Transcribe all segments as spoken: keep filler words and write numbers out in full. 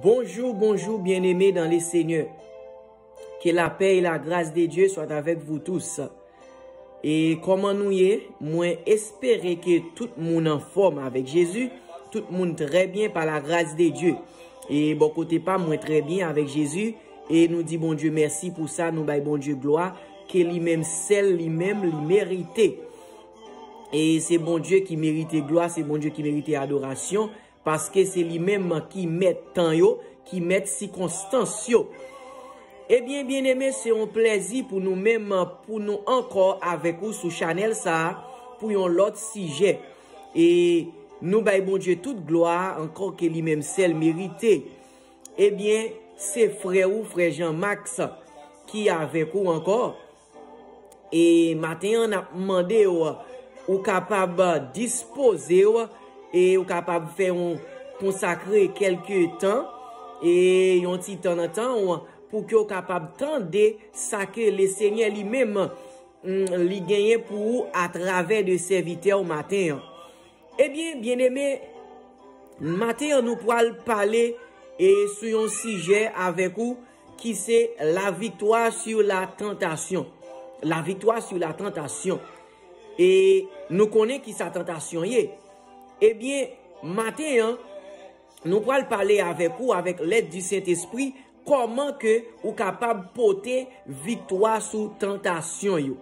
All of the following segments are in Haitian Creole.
Bonjour, bonjour, bien-aimés dans le Seigneur. Que la paix et la grâce de Dieu soient avec vous tous. E kòman nou ye? Mwen espere ke tout moun anfòm avèk Jezi, tout moun trè byen pa la gras de Dye. E bò kote pa m, mwen trè byen avèk Jezi, e nou di Bondye mèsi pou sa, nou bay Bondye glwa, ke li menm sèl, li menm, li merite. E se Bondye ki merite glwa, se Bondye ki merite adorasyon, paske se li menm ki mèt tan yo, ki mèt sikonstans yo. Ebyen, byeneme, se yon plèzi pou nou menm, pou nou ankò avèk ou sou chanèl sa a, pou yon lòt sijè. E nou bay Bondye tout glwa ankò ke li menm sèl merite. Ebyen, se frè ou, frè Jean Max, ki avèk ou ankò. E maten an, n ap mande w, ou kapab dispoze w, e ou kapab fè yon konsakre kèlke tan, e yon ti tan nan tan w, pou ke w kapab tande sa ke Lesenyè li menm, mm, li genyen pou ou atravè de sèvitè w maten an. Ebyen, byeneme, maten an nou pral pale e sou yon sijè avèk ou ki se la victoire sur la tentation. La victoire sur la tentation. E nou konnen ki sa tantasyon ye. Ebyen, maten an, nou pral pale avèk ou avèk lèd di Sentespri, kòman ke ou kapab pote viktwa sou tantasyon yo.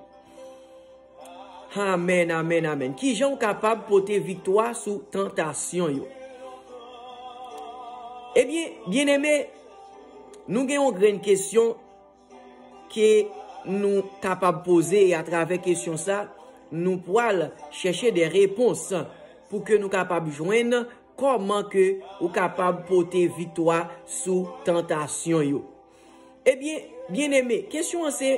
Amèn, amèn, amèn. Kijan w kapab pote viktwa sou tantasyon yo? Ebyen, byeneme, nou gen yon grenn kesyon ke nou kapab poze, e atravè kesyon sa, nou pwal chèche de repons pou ke nou kapab jwenn kòman ke ou kapab pote viktwa sou tantasyon yo. Ebyen, byeneme, kesyon an se,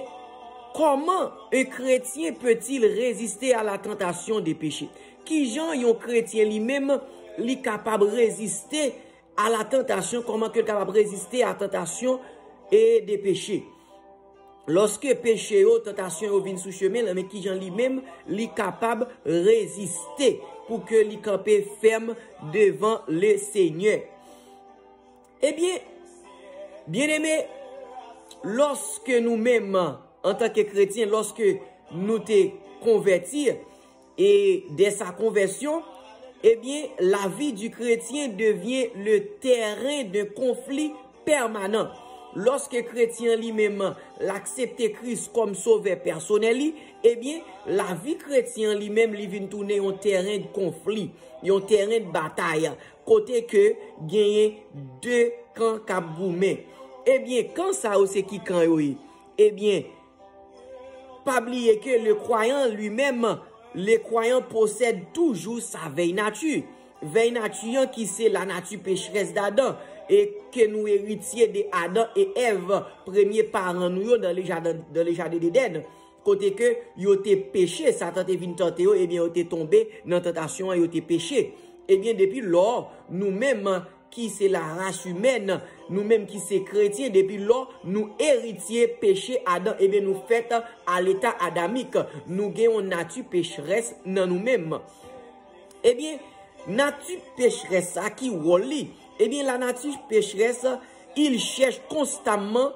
comment un chrétien peut-il résister à la tentation de péché? Kijan yon kretyen li menm li kapab reziste a la tantasyon, kòman ke l kapab reziste a tantasyon e de peche? Lòske peche yo, tantasyon yo vin sou chemen l, men kijan li menm li kapab reziste pou ke li kanpe fèm devan Lesenyè? Ebyen, byeneme, lòske nou menm, antanke kretyen, lòske nou te konvèti, e dè sa konvèsyon, ebyen, la vie du chrétien devient le terrain d'un conflit permanent. Lòske kretyen an li menm, l aksepte Kris kòm sovè pèsonèl li, ebyen, lavi kretyen an li menm, li vin tounen yon tèren de konfli, yon tèren de batay, kote ke genyen de kan k ap goumen. Ebyen, kan sa yo se ki kan yo ye? Ebyen, pa bliye ke le croyant lui-même, le croyant possède toujours sa vieille nature. Vèy nati an ki se la nati pecherès d'Adam, e ke nou eritye de Adan e Èv, premye paran nou yo dans le jardin, dans le jardin d'Éden. Kote ke yo te peche, Satan te vin tante yo, ebyen yo te tonbe nan tantasyon an, yo te peche. Ebyen depi lò, nou menm ki se la ras imèn, nou menm ki se kretyen, depi lò nou eritye peche Adan, ebyen nou fèt a leta adamik, nou gen yon nati pecherès nan nou menm. Ebyen, nati pecherès sa ki wòl li? Ebyen, la nati pecherès, il chèch konstamman,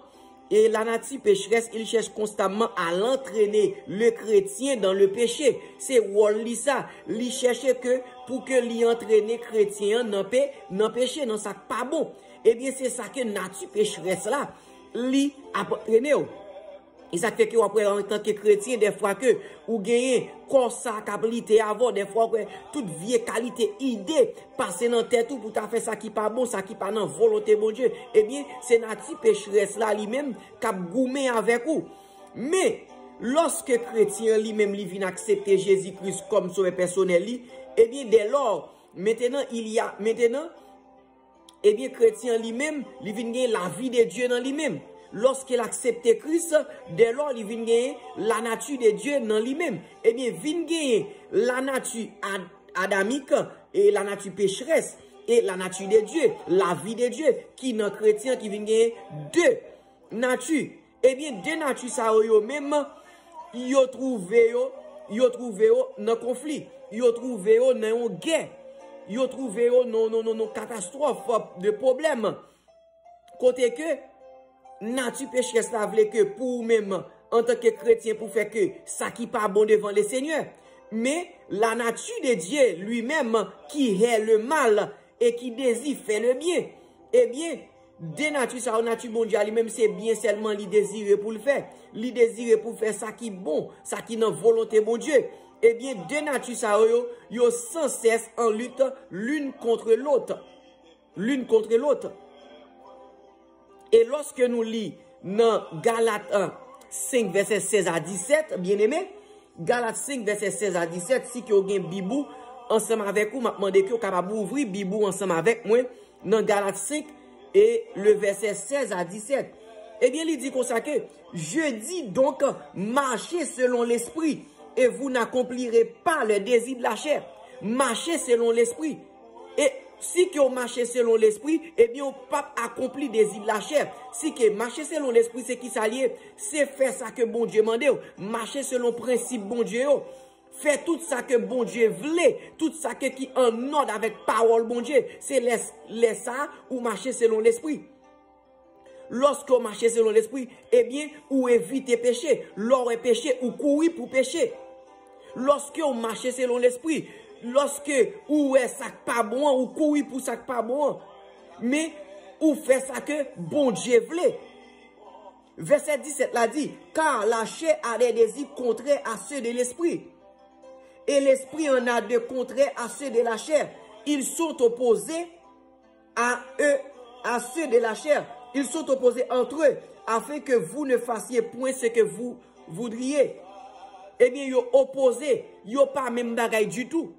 e la nati pecherès, il chèch konstamman a lantrene le kretyen dan le peche. Se wòl li sa. Li chèche ke pou ke li antrene kretyen an nan pe, nan peche, nan sa k pa bon. Ebyen, se sa ke nati pecherès la, li ap antrene w. E sa k fè ke w ap wè antanke kretyen, dèfwa ke ou genyen kò sa k ap lite avè w, dèfwa w wè tout vye kalite ide pase nan tèt ou pou ta fè sa ki pa bon, sa ki pa nan volonte Bondye. Ebyen, se nati pecherès la li menm k ap goumen avèk ou. Men, lòske kretyen an li menm li vin aksepte Jezi Kris kòm sovè pèsonèl li, ebyen, dèlò, mentenan, il y a, mentenan, ebyen, kretyen an li menm, li vin gen lavi de Dye nan li menm. Lòske l aksepte Kris, dèlò li vin gen lanati de Dye nan li menm. Ebyen, vin gen lanati ad-, adamik, e lanati pecherès, e lanati de Dye, lavi de Dye, ki nan kretyen ki vin gen de nati. Ebyen, de nati sa yo, yo menm, yo twouve yo, yo twouve yo nan konfli, yo twouve yo nan yon gè, yo twouve yo nan, nan, nan, nan katastwòf, de pwoblèm. Kote ke nati pecherès la vle ke pou ou menm, antanke kretyen, pou fè ke sa ki pa bon devan Lesenyè. Men, la nature de Dieu lui-même, qui hait le mal et qui désire faire le bien. Ebyen, de nati sa yo, nati Bondye a li menm, se byen sèlman li dezire pou l fè. Li dezire pou fè sa ki bon, sa ki nan volonte Bondye. Ebyen, de nati sa yo, yo, yo sans cesse en lutte l'une contre l'autre. L'une contre l'autre. E lòske nou li nan Galat, euh, senk, vèsè sèz a disèt, byeneme, Galat senk, vèsè sèz a disèt, si ke w gen Bib ou ansanm avèk ou, m ap mande ke w kapab ouvri Bib ou ansanm avèk mwen nan Galat senk e le vèsè sèz a disèt. Ebyen, li di konsa ke, je dis donc, marchez selon l'esprit, et vous n'accomplirez pas les désirs de la chair. Mache selon lespri. E si ke w mache selon lespri, ebyen, w p ap akonpli dezi de lachè. Si ke mache selon lespri, se ki sa l ye? Se fè sa ke Bondye mande w. Mache selon prensip Bondye yo. Fè tout sa ke Bondye vle, tout sa ke ki an nòd avèk pawòl Bondye. Se lè, lè sa a, ou mache selon lespri. Lòske w mache selon lespri, ebyen, ou evite peche. Lè w wè peche, ou kouri pou peche. Lòske w mache selon lespri, lòske ou wè sa k pa bon an, ou kouri pou sa k pa bon an. Men, ou fè sa ke Bondye vle. Vèsè disèt la di, car la chair a des désirs contraires à ceux de l'esprit, et l'esprit en a de contraires à ceux de la chair. Ils sont opposés à eux, à ceux de la chair. Ils sont opposés entre eux, afin que vous ne fassiez point ce que vous voudriez. Ebyen, yo opoze, yo pa menm bagay ditou.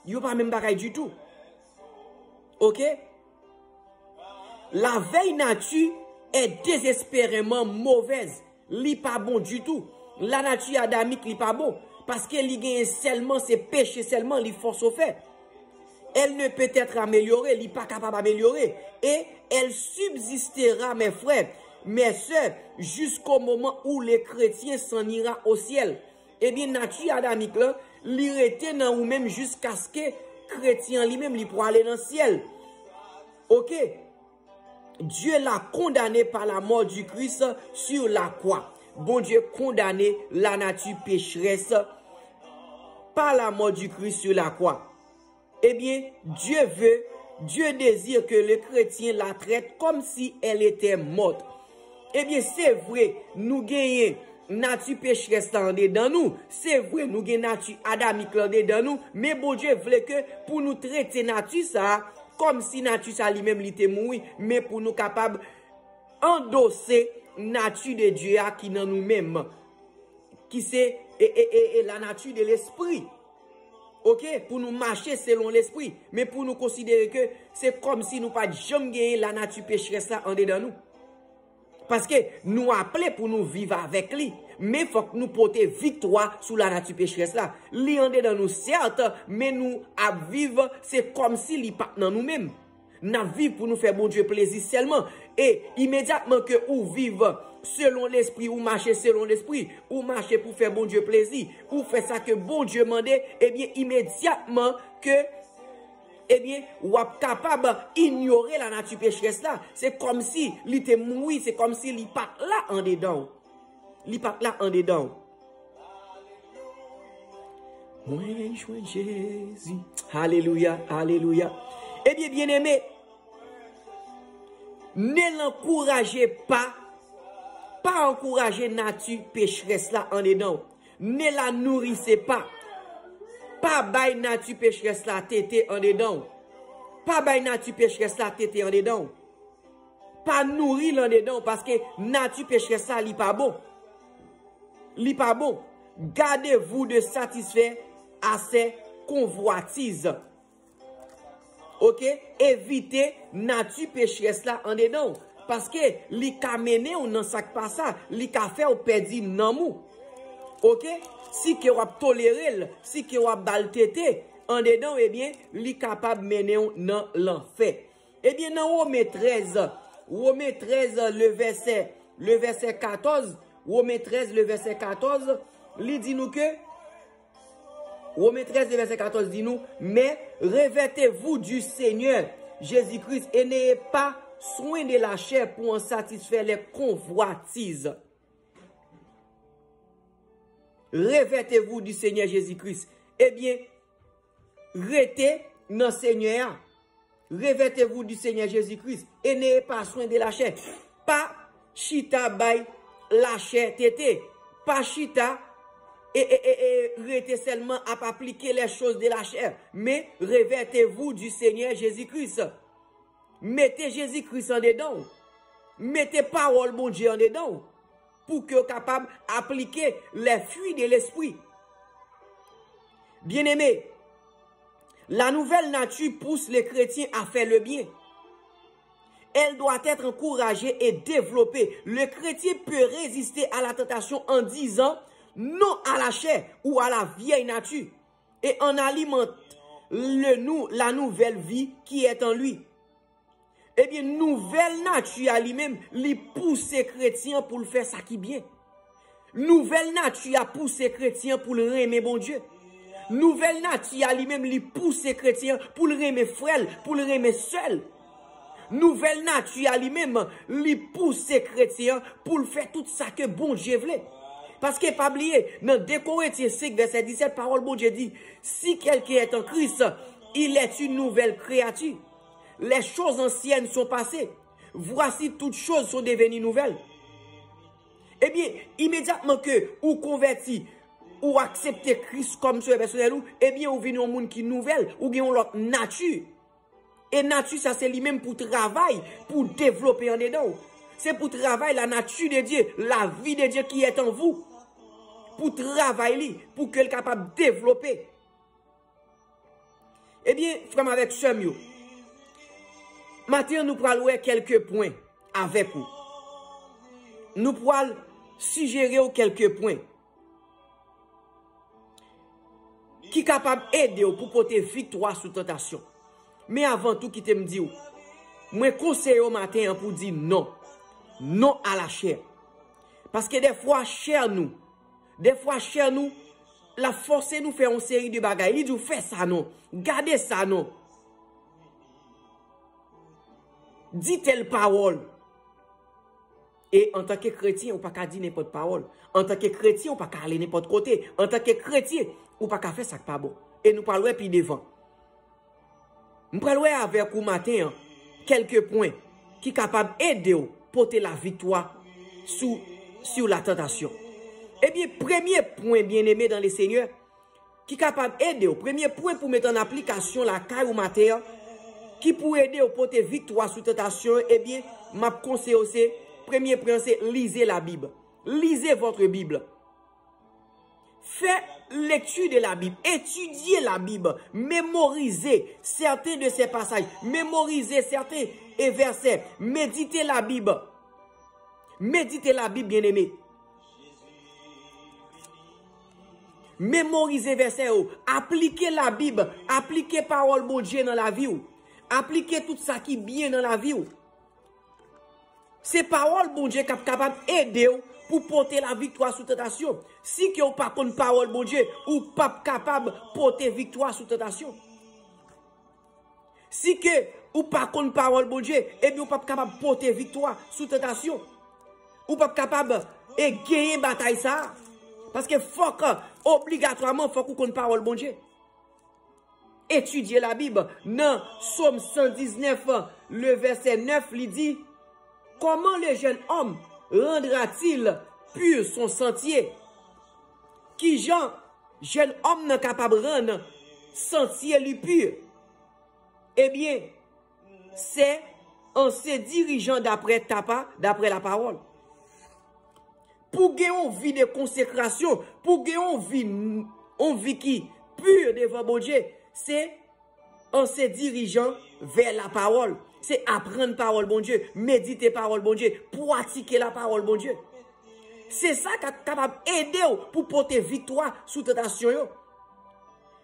Yo pa menm bagay ditou. Oke? La vieille nature est désespérément mauvaise. Li pa bon ditou. La nature adamique, li pa bon. Paske li genyen sèlman, se peche sèlman, li force aux faits. Elle ne peut être améliorée, li pa kapab amelyore. Et elle subsistera, mes frères, mes sœurs, jusqu'au moment où le chrétien s'en ira au ciel. Ebyen, nati adamik lan, li rete nan ou menm jiskaske kretyen an li menm, li pwale nan syèl. Oke? Dieu l'a condamné par la mort du Christ sur la croix. Bondye kondane lanati pecherès par la mort du Christ sur la croix. Ebyen, Dieu veut, Dieu désire que le chrétien la traite comme si elle était morte. Ebyen, se vre, nou genyen nati pecherès la andedan nou. Se vre, nou gen nati adamik la andedan nou. Men Bondye vle ke pou nou trete nati sa a, kòmsi nati sa li menm li te mouri, men pou nou kapab andose nati de Dye a ki nan nou menm, ki se, e, e, e, e la nature de l'esprit. Oke? Pou nou mache selon lespri, men pou nou konsidere ke se kòmsi nou pa t janm genyen la nature pecherès la andedan nou. Paske nou aple pou nou viv avèk li. Men fòk nou pote viktwa sou lanati pecherès la. Li andedan nou, sèt, men nou ap viv, se kòmsi li pa t nan nou menm. N ap viv pou nou fè Bondye plezi sèlman. E imedyatman ke ou viv selon lespri, ou mache selon lespri, ou mache pou fè Bondye plezi, ou fè sa ke Bondye mande, ebyen, imedyatman ke ebyen, w ap kapab inyore lanati pecherès la. Se kòmsi li te mouri, se kòmsi li pa t la andedan w. Li pa t la andedan w. Mwen jwenn Jezi. Alelouya, alelouya. Ebyen, byeneme, ne l'encouragez pas, pa ankouraje nati pecherès la andedan w. Ne la nourrissez pas. Pa bay nati pecherès la tete andedan w. Pa bay nati pecherès la tete andedan w. Pa nouri l andedan w, paske nati pecherès la, li pa bon. Li pa bon. Gardez-vous de satisfaire à ses convoitises. Oke? Evite nati pecherès la andedan w. Paske li ka mennen w nan sa k pa sa, li ka fè w pèdi nanm ou. Oke? Si ke w ap tolere l, si ke w ap ba l tete andedan w, ebyen, li kapab mennen w nan lanfè. Ebyen, nan Women trèz, Women trèz, le vèsè, le vèsè katòz, Women trèz, le vèsè katòz, li di nou ke, Women trèz, le vèsè katòz di nou, mais revêtez-vous du Seigneur Jésus-Christ et n'ayez pas soins de la chair pour en satisfaire les convoitises. Revêtez-vous du Seigneur Jésus-Christ. Ebyen, rete nan Senyè a. Revêtez-vous du Seigneur Jésus-Christ et n'ayez pas soin de la chair. Pa chita bay lachè tete. Pa chita e, e, e, e rete sèlman ap aplike les choses de la chair. Men revêtez-vous du Seigneur Jésus-Christ. Mete Jezi Kris andedan w. Mete pawòl Bondye andedan w. Pou ke w kapab aplike les fruits de l'esprit. Bien-aimés, la nouvelle nature pousse les chrétiens à faire le bien. Elle doit être encouragée et développée. Le chrétien peut résister à la tentation en disant non à la chair ou à la vieille nature et en alimentant le nou, la nouvelle vie qui est en lui. Ebyen, nouvèl nati a li menm, li pouse kretyen an pou l fè sa ki byen. Nouvèl nati a pouse kretyen an pou l renmen Bondye. Nouvèl nati a li menm, li pouse kretyen an pou l renmen frè l, pou l renmen sè l. Nouvèl nati a li menm, li pouse kretyen an pou l fè tout sa ke Bondye vle. Paske pa bliye, nan de Korentyen senk vèsè disèt, pawòl Bondye di, si quelqu'un est en Christ, il est une nouvelle créature. Les choses anciennes sont passées. Voici, toutes choses sont devenues nouvelles. Ebyen, imedyatman ke ou konvèti, ou aksepte Kris kòm sovè pèsonèl ou, ebyen, ou vin yon moun ki nouvèl, ou gen yon lòt nati. E nati sa se li menm pou travay, pou devlope andedan w. Se pou travay la nature de Dieu, la vie de Dieu qui est en vous. Pou travay li, pou ke l kapab devlope. Ebyen, frè m avèk sè m yo, maten an nou pral wè kèlke pwen avèk ou. Nou pral sijere w kèlke pwen ki kapab ede w pou pote viktwa sou tantasyon. Men avan tou, kite m di w, mwen konseye w maten an pou di non. Non a la chè. Paske dèfwa, chè nou, dèfwa, chè nou, l ap fòse nou fè yon seri de bagay. Li di w, fè sa non. Gade sa non. Di tèl pawòl. E antanke kretyen, ou pa ka di nenpòt pawòl. Antanke kretyen, ou pa ka ale nenpòt kote. Antanke kretyen, ou pa ka fè sa k pa bon. E nou pral wè pi devan. M pral wè avèk ou maten an kèlke pwen ki kapab ede w pote laviktwa sou, sou la tantasyon. Ebyen, premye pwen, bien-aimé dans le Seigneur, ki kapab ede w, premye pwen pou met an aplikasyon lakay ou maten an, ki pou ede w pote viktwa sou tantasyon yo, ebyen, m ap konseye w se, premye pwen an se, lisez la Bible. Lisez votre Bible. Fè lecture de la Bible, étudiez la Bible, mémorisez certains de ces passages, mémorisez certains, eh, versets, méditez la Bible. Méditez la Bible, bien-aimé. Memorize vèsè yo, aplike Labib, aplike pawòl Bondye nan lavi w, aplike tout sa ki byen nan lavi w. Se pawòl Bondye k ap kapab ede w pou pote laviktwa sou tantasyon. Si ke w pa konn pawòl Bondye, ou p ap kapab pote viktwa sou tantasyon. Si ke ou pa konn pawòl Bondye, ebyen ou p ap kapab pote viktwa sou tantasyon. Ou p ap kapab e genyen batay sa a. Paske fòk, obligatwaman, fòk ou konn pawòl Bondye. Etidye Labib. Nan Sòm san diznèf, le vèsè nèf, li di, comment le jeune homme rendra-t-il pur son sentier? Kijan jèn òm nan kapab rann santye li pi? Ebyen, c'est en se dirigeant d'après ta pa, d'après la parole. Pou gen yon vi de konsekrasyon, pou gen yon vi, yon vi ki pi devan Bondye, se en se dirigeant vers la parole. Se aprann pawòl Bondye, medite pawòl Bondye, pratike la parole Bondye. Se sa k ap kapab ede w pou pote viktwa sou tantasyon yo.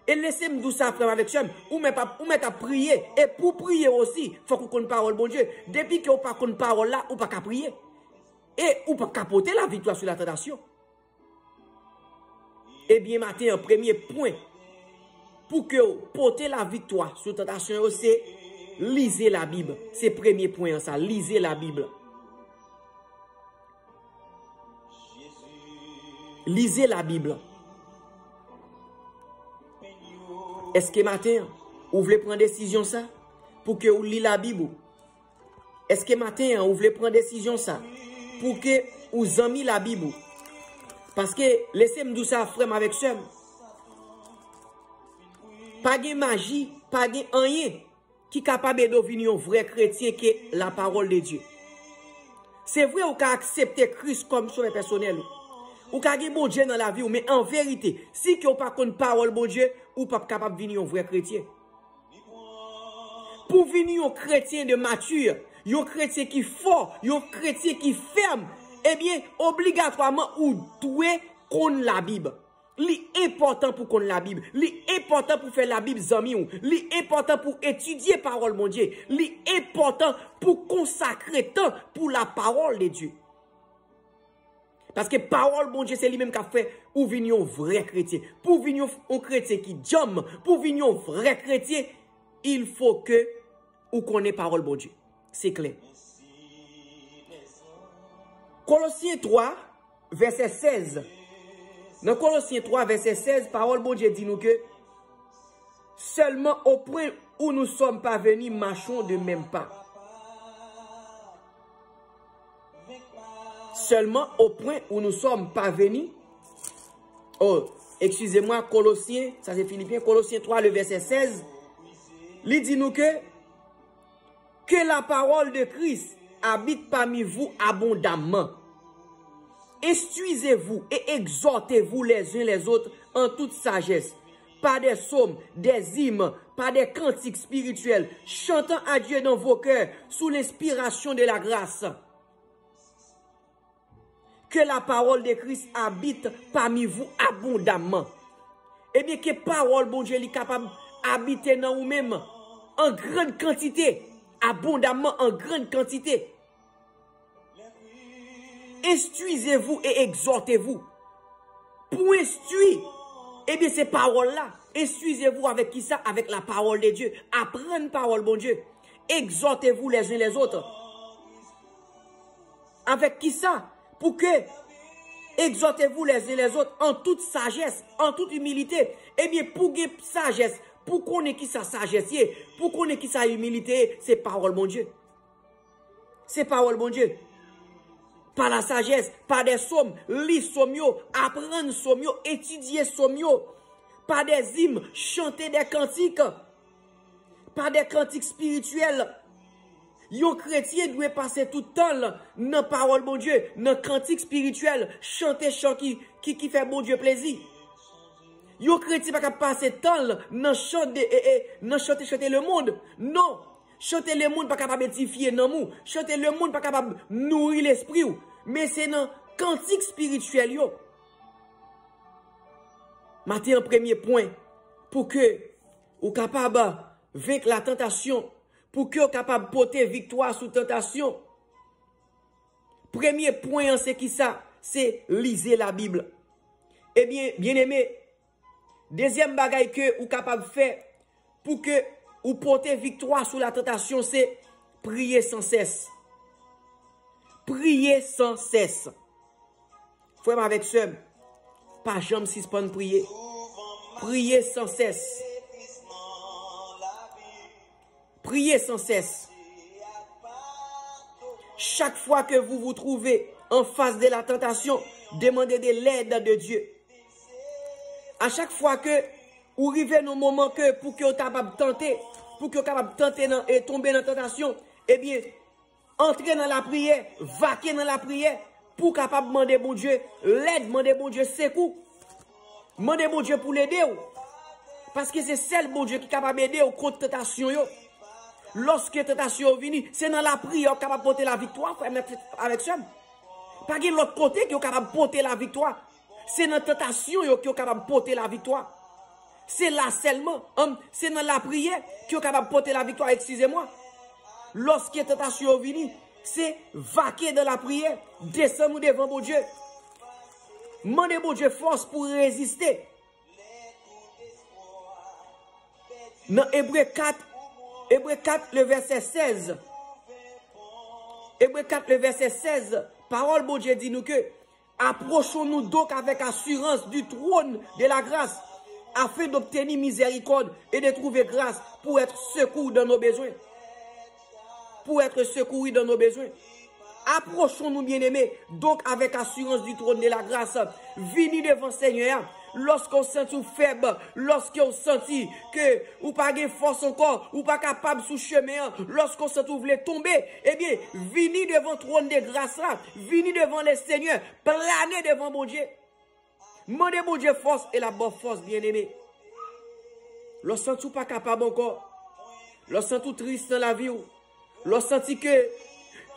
E lese m di w sa, frè m avèk sè m, ou mèt ap, ou mèt ap priye. E pou w priye osi, fòk ou konn pawòl Bondye. Depi ke w pa konn pawòl la, ou pa ka priye. E ou p ap ka pote laviktwa sou la tantasyon. Ebyen, maten an, premye pwen pou ke w pote laviktwa sou tantasyon yo, se Lize Labib. Se premye pwen an sa. Lize Labib. Lize Labib. Èske maten an, ou vle pran desizyon sa pou ke ou li Labib ou? Èske maten an, ou vle pran desizyon sa pou ke ou zanmi Labib ou? Paske, lese m di w sa, frè m avèk sè m, pa gen maji, pa gen anyen ki kapab ede w vin yon vrè kretyen ke la parole de Dieu. Se vre, ou ka aksepte Kris kòm sovè pèsonèl ou. Ou ka gen Bondye nan lavi w, men an verite, si ke w pa konn pawòl Bondye, ou p ap kapab vin yon vrè kretyen. Pou vin yon kretyen de mati, yon kretyen ki fò, yon kretyen ki fèm, ebyen, obligatwaman, ou dwe konn Labib. Li enpòtan pou konn Labib. Li enpòtan pou fè Labib zanmi w. Li enpòtan pou etidye pawòl Bondye. Li enpòtan pou konsakre tan pou la parole de Dieu. Paske pawòl Bondye se li menm k ap fè ou vin yon vrè kretyen. Pou w vin yon, yon kretyen ki djanm, pou w vin yon vrè kretyen, il faut que ou konnen pawòl Bondye. Se klè. Kolosyen twa, vèsè sèz. Nan Kolosyen twa, vèsè sèz, pawòl Bondye di nou ke seulement au point où nous sommes parvenus, marchons de même pas. Seulement au point où nous sommes parvenus. Oh, excusez-moi, Kolosyen, sa se Filipyen, Kolosyen twa, le vèsè sèz, li di nou ke que la parole de Christ habite parmi vous abondamment. Instruisez-vous et exhortez-vous les uns les autres en toute sagesse, par des psaumes, des hymnes, par des cantiques spirituels, chantant à Dieu dans vos cœurs sous l'inspiration de la grâce. Que la parole de Christ habite parmi vous abondamment. Ebyen, ke pawòl Bondye li kapab abite nan ou menm an grann kantite, abondamman, an grann kantite. Instruisez-vous et exhortez-vous. Pou enstwi, ebyen, se pawòl la. Instruisez-vous avec qui ça? Avec la parole de Dieu. Aprann pawòl Bondye. Exhortez-vous les uns les autres. Avec qui ça? Pour que exhortez-vous les uns les autres en toute sagesse, en toute humilité. Ebyen, pou gen sajès, pou konnen ki sa sajès ye, pou konnen ki sa imilite ye, se pawòl Bondye. Se pawòl Bondye. Pa la sajès, pa de sòm, li sòm yo, aprann sòm yo, etidye sòm yo, pa de zim, chante de kantik, pa de kantik espirityèl. Yon kretyen dwe pase tout tan l nan pawòl Bondye, nan kantik espirityèl, chante chan ki, ki, ki fè Bondye plezi. Yon kretyen pa ka pase tan l nan chan de, e, e, nan chante, chante lemonn. Non. Chante lemonn pa kapab edifye nanm ou. Chante lemonn pa kapab nouri lespri w. Men se nan kantik espirityèl yo. Maten an, premye pwen, pou ke ou kapab venk la tantasyon, pou ke w kapab pote viktwa sou tantasyon. Premye pwen an se ki sa? Se lize Labib. Ebyen, byeneme, dezyèm bagay ke ou kapab fè pou ke ou pote viktwa sou la tantasyon, se priye san sès. Priye san sès. Frè m avèk sè m, pa janm sispann priye. Priye san sès. Priez sans cesse. Chaque fois que vous vous trouvez en face de la tentation, demandez de l'aide de Dieu. A chak fwa ke ou rive nan moman ke pou ke w kapab tante, pou ke w kapab tante nan, e tonbe nan tantasyon, ebyen, antre nan lapriyè, vake nan lapriyè, pou w kapab mande Bondye lèd, mande Bondye sekou. Mande Bondye pou l ede w. Paske se sèl Bondye ki kapab ede w kont tantasyon yo. Lòske tantasyon yo vini, se nan lapriyè w kapab pote laviktwa, frè m avèk sè m. Pa gen lòt kote ke w kapab pote laviktwa. Se nan tantasyon yo ke w kapab pote laviktwa. Se la sèlman, an, se nan lapriyè ke w kapab pote laviktwa, eskize mwa. Lòske tantasyon yo vini, se vake dan lapriyè, desann ou devan Bondye. Mande Bondye fòs pou reziste. Nan Ebre kat, Ebre kat, le vèsè sèz. Ebre kat, le vèsè sèz. Pawòl Bondye di nou ke, approchons-nous donc avec assurance du trône de la grâce, afin d'obtenir miséricorde et de trouver grâce pour être secouru dans nos besoins. Pour être secouru dans nos besoins. Approchons-nous, bien-aimés, donc avec assurance du trône de la grâce. Vini devan Senyè a. Lòske w santi w fèb, lòske w santi ke ou pa gen fòs ankò, ou pa kapab sou chemen an, lòske w santi w vle tonbe, ebyen, vini devan twòn de gras la, vini devan le Senyè, plane devan Bondye. Mande Bondye fòs e l ap ba w fòs, byeneme. Lè w santi w pa kapab ankò, lè w santi w tris nan lavi w, lè w santi ke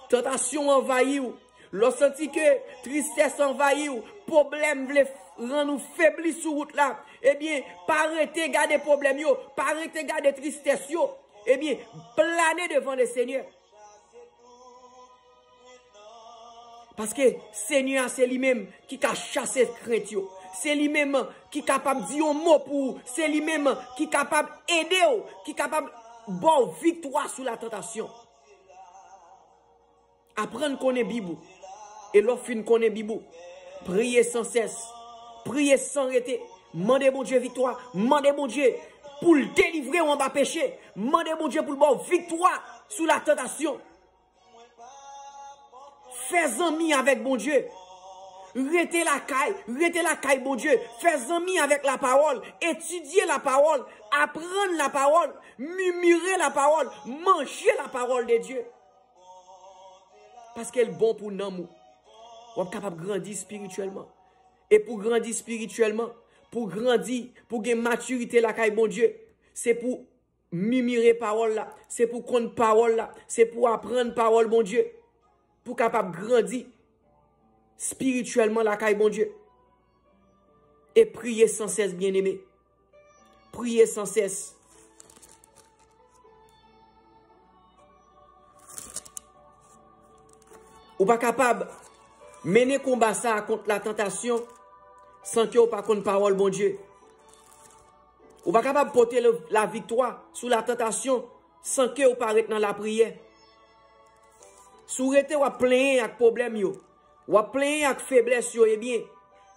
tantasyon anvayi w, lè w santi ke tristès anvayi w, pwoblèm vle f- rann ou febli sou wout la, ebyen, pa rete gade pwoblèm yo, pa rete gade tristès yo. Ebyen, plane devan le Senyè. Paske Senyè a se li menm ki ka chase krent yo. Se li menm ki kapab di yon mo pou ou. Se li menm ki kapab ede w, ki kapab ba w viktwa sou la tantasyon. Aprann konnen Bib ou. E lè w fin konnen Bib ou, priye san sès. Priye san rete. Mande Bondye viktwa. Mande Bondye pou l delivre w anba peche. Mande Bondye pou l ba w viktwa sou la tantasyon. Fè zanmi avèk Bondye. Rete lakay, rete lakay Bondye. Fè zanmi avèk lapawòl. Etidye lapawòl. Aprann lapawòl. Mimire lapawòl. Manje lapawòl de Dye. Paske l bon pou nanm ou. W ap kapab grandi espirityèlman. E pou grandi espirityèlman, pou grandi, pou gen matirite lakay Bondye, se pou mimire pawòl la, se pou konn pawòl la, se pou aprann pawòl Bondye, pou kapab grandi espirityèlman lakay Bondye. E priye san sès, byeneme. Priye san sès. Ou pa kapab mennen konba sa a kont latantasyon san ke w pa konn pawòl Bondye. Ou pa kapab pote le- laviktwa sou latantasyon san ke w pa ret nan lapriyè. Si w rete w ap plenyen ak pwoblèm yo, w ap plenyen ak feblès yo, ebyen,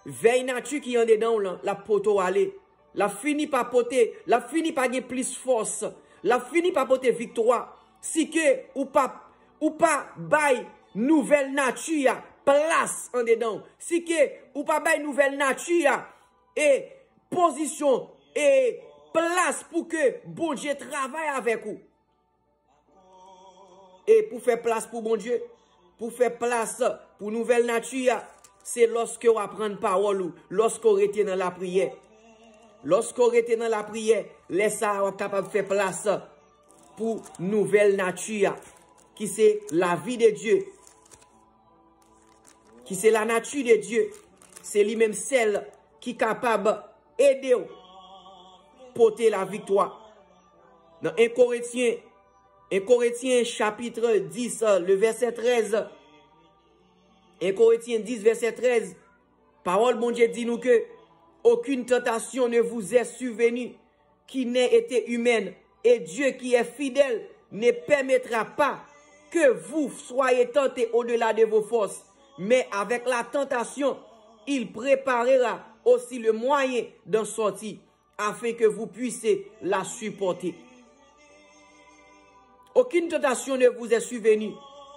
vèy nati ki andedan w lan, l ap pote w ale. L ap fini pa pote, l ap fini pa gen plis fòs. L ap fini pa pote viktwa. Si ke ou pa, ou pa bay nouvèl nati a plas andedan w. Si ke ou pa bay nouvèl nati a e pozisyon e plas pou ke Bondye travay avèk ou. E pou fè plas pou Bondye, pou fè plas pou nouvèl nati a, se lòske w aprann pawòl ou, lòske w rete nan lapriyè. Lòske w rete nan lapriyè, lè sa a w ap kapab fè plas pou nouvèl nati a, ki se lavi de Dye. Ki se lanati de Dye, se li menm sèl ki kapab ede w pote laviktwa. Nan en Korentyen, en Korentyen chapit dis, le vèsè trèz, en Korentyen dis, vèsè trèz, pawòl Bondye di nou ke aucune tentation ne vous est survenue qui n'ait été humaine, et Dieu qui est fidèle ne permettra pas que vous soyez tentés au-delà de vos forces, mais avec la tentation, il préparera aussi le moyen d'en sortir, afin que vous puissiez la supporter. Aucune tentation ne vous est survenue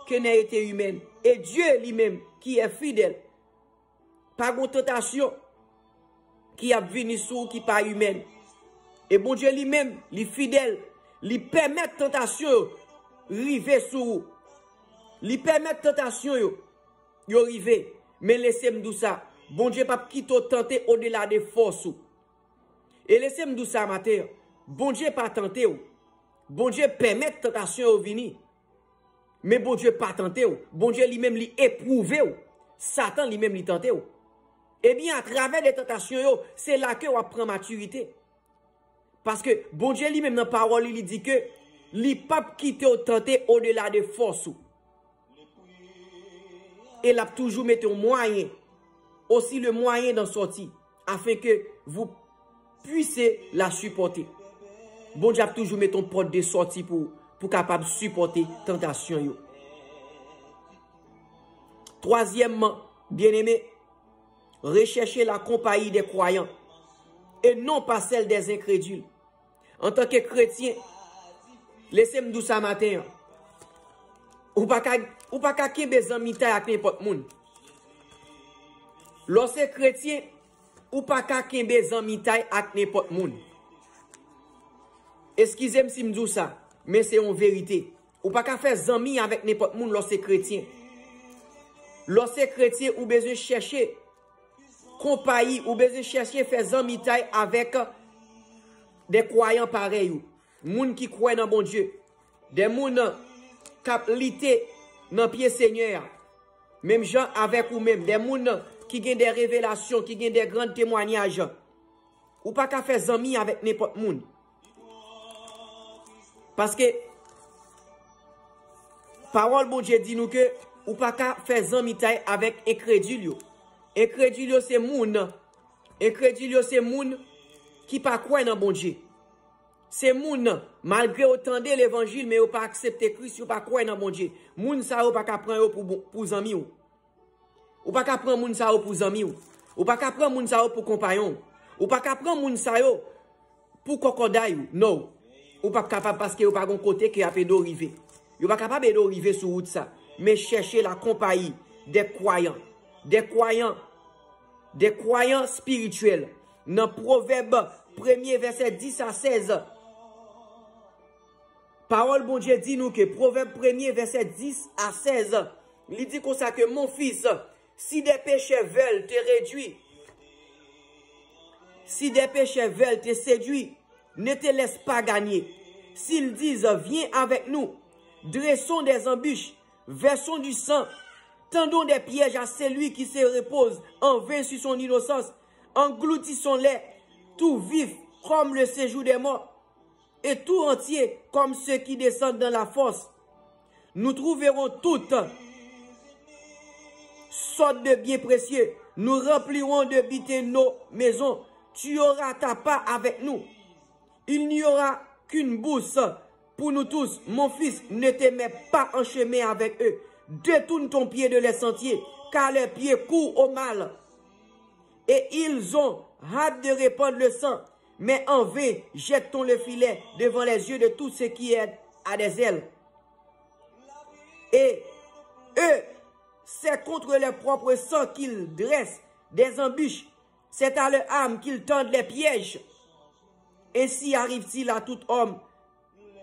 que n'ait été humaine, et Dieu lui-même, qui est fidèle, pa gon tantasyon ki ap vini sou ou ki pa imèn. E Bondye li menm, li fidèl, li pèmèt tantasyon yo rive sou ou. Li pèmèt tantasyon yo, yo rive. Men lese m di w sa, Bondye p ap kite w tante odela de fòs ou. E lese m di w sa maten an, Bondye pa tante w. Bondye pèmèt tantasyon yo vini. Men Bondye pa tante w. Bondye li menm li epwouve w. Satan li menm li tante w. Ebyen, atravè de tantasyon yo, se la ke w ap pran matirite. Paske Bondye li menm nan pawòl li, li di ke li p ap kite w tante odela de fòs ou. E l ap toujou mete yon mwayen, aussi le moyen d'en sortir, afin que vous puissiez la supporter. Bondye ap toujou mete yon pòt de sòti pou, pou kapab sipòte tantasyon yo. Twazyèmman, byeneme, rechèche la konpayi dè kwayan e non pa sèl dè enkredil. Antanke kretyen, lese m di w sa maten an, ou pa ka, ou pa ka kenbe zanmitay ak nenpòt moun. Lè w se kretyen, ou pa ka kenbe zanmitay ak nenpòt moun. Eskize m si m di w sa, men se yon verite. Ou pa ka fè zanmi avèk nenpòt moun lè w se kretyen. Lè w se kretyen, ou bezwen chèche konpayi, ou bezwen chèche fè zanmitay avèk de kwayan parèy ou. Moun ki kwè nan Bondye. De moun k ap lite nan pye Senyè a. Menm jan avèk ou menm. De moun ki gen de revelasyon, ki gen de gran temwanyaj. Ou pa ka fè zanmi avèk nenpòt moun. Paske pawòl Bondye di nou ke ou pa ka fè zanmitay avèk enkredil yo. Enkredil yo se moun, enkredil yo se moun ki pa kwè nan Bondye. Se moun, malgre yo tande levanjil, men yo pa aksepte Kris, yo pa kwè nan Bondye. Moun sa yo pa ka pran yo pou, bon, pou zanmi w. Ou pa ka pran moun sa yo pou zanmi w. Ou pa ka pran moun sa yo pou konpayon w. Ou pa ka pran moun sa yo pou kòkòday ou. No. Ou p ap kapab paske yo pa gon kote ke y ap ede w rive. Yo pa kapab ede w rive sou wout sa. Men chèche la konpayi de kwayan. De kwayan. De kwayan espirityèl. Nan Pwovèb premye vèsè dis a sèz. Pawòl Bondye di nou ke Pwovèb premye vèsè dis a sèz, li di konsa ke, mon fils, si des pécheurs veulent te réduire, si des pécheurs veulent te séduire, ne te laisse pas gagner. S'ils disent, viens avec nous, dressons des embûches, versons du sang, tendons des pièges à celui qui se repose en vain sur son innocence, engloutissons-les tout vifs comme le séjour des morts et tout entiers comme ceux qui descendent dans la fosse. Nous trouverons toutes sortes de biens précieux. Nous remplirons de butin nos maisons. Tu auras ta part avec nous. Il n'y aura qu'une bourse pour nous tous. Mon fils, ne te mets pas en chemin avec eux. Détourne ton pied de leurs sentiers, car leurs pieds courent au mal. Et ils ont hâte de répandre le sang, mais en vain jettent-on le filet devant les yeux de tout ce qui a des ailes. Et eux, c'est contre leur propre sang qu'ils dressent des embûches, c'est à leur âme qu'ils tendent les pièges. Ainsi arrive-t-il à tout homme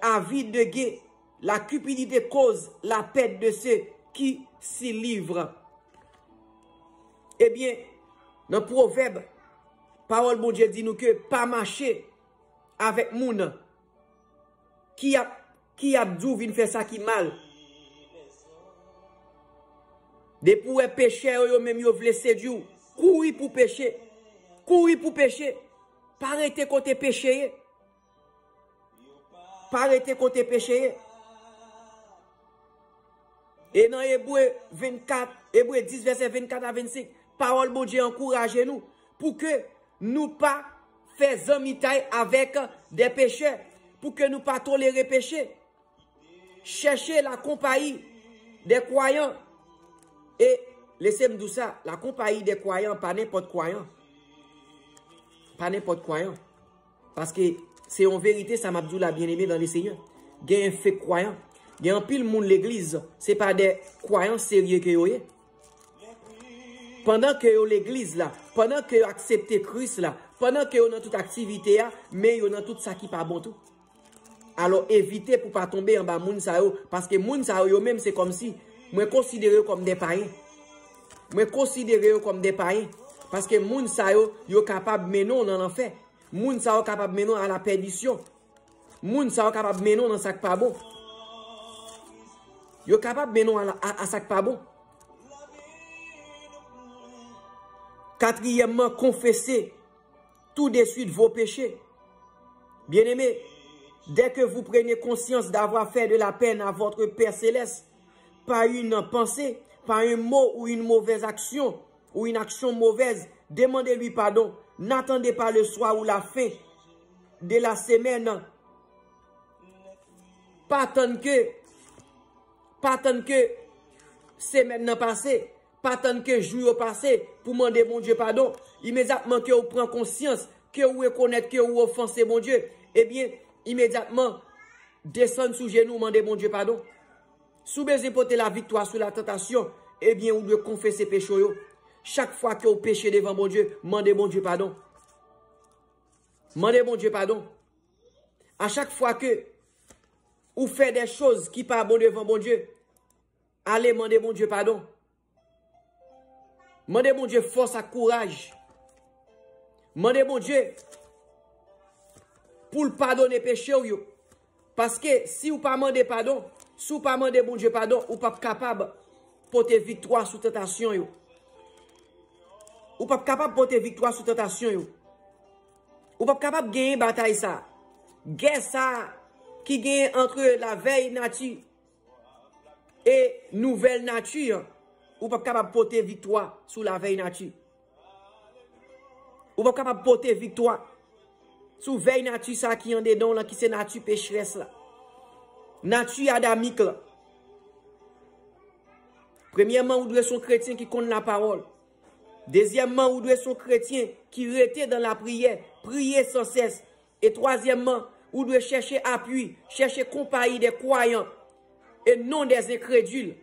avide de gain, la cupidité cause la perte de ceux qui s'y livrent. Ebyen, nan Pwovèb, pawòl Bondye di nou ke pa mache avèk moun ki ap, ki ap di w vin fè sa ki mal. Depi w wè pechè yo, yo menm yo vle sedui w, kouri pou peche. Kouri pou peche. Pa rete kote peche ye. Pa rete kote peche ye. E nan Ebre vennkat, Ebre dis vèsè vennkat a vennsenk, pawòl Bondye ankouraje nou pou ke nou pa fè zanmitay avèk de pechè, pou ke nou pa tolere peche. Chèche lakonpayi de kwayan. E lese m di w sa, lakonpayi de kwayan, pa nenpòt kwayan. Pa nenpòt kwayan. Paske se yon verite sa m ap di w la, byeneme dan le Senyè. Genyen fake kwayan. Gen anpil moun legliz, se pa de kwayan serye ke yo ye. Pandan ke yo legliz la, pandan ke yo aksepte Kris la, pandan ke yo nan tout aktivite a, men yo nan tout sa ki pa bon tou. Alò, evite pou pa tonbe anba moun sa yo, paske moun sa yo, yo menm se kòmsi mwen konsidere yo kòm de payen. Mwen konsidere yo kòm de payen, paske moun sa yo, yo kapab mennen w nan lanfè. Moun sa yo kapab mennen w a la pèdisyon. Moun sa yo kapab mennen w nan sa k pa bon. Yo kapab mennen w a, a, a sa k pa bon. Katriyèmman, confessez tout de suite vos péchés. Bien-aimés, dès que vous prenez conscience d'avoir fait de la peine à votre Père céleste, par une pensée, par un mot ou une mauvaise action, ou une action mauvaise, demandez-lui pardon. N'attendez pas le soir ou la fin de la semaine Pa tann ke, pa tann ke semèn nan pase, pa tann ke jou yo pase pou mande Bondye padon. Imedyatman ke ou pran konsyans, ke ou rekonèt ke ou ofanse Bondye, ebyen, imedyatman, desann sou jenou, mande Bondye padon. Si w bezwen pote laviktwa sou latantasyon, ebyen, ou dwe konfese peche w yo. Chak fwa ke w peche devan Bondye, mande Bondye padon. Mande Bondye padon. A chak fwa ke ou fè de choz ki pa bon devan Bondye, ale mande Bondye padon. Mande Bondye fòs ak kouraj. Mande Bondye pou l padone peche w yo. Paske si w pa mande padon, si w pa mande Bondye padon, ou p ap kapab pote viktwa sou tantasyon yo. Ou p ap kapab pote viktwa sou tantasyon yo. Ou p ap kapab genyen batay sa a. Gè sa a ki genyen ant lavèy nati e nouvèl nati an, ou p ap kapab pote viktwa sou lavèy nati. Ou p ap kapab pote viktwa sou vèy nati sa a ki andedan w lan, ki se nati pecherès la. Nati adamik la. Premyèman, ou dwe se yon kretyen ki konn lapawòl. Dezyèmman, ou dwe se yon kretyen ki rete dan lapriyè, priye sansès. E twazyèmman, ou dwe chèche apui, chèche konpayi de kwayan e non de enkredil.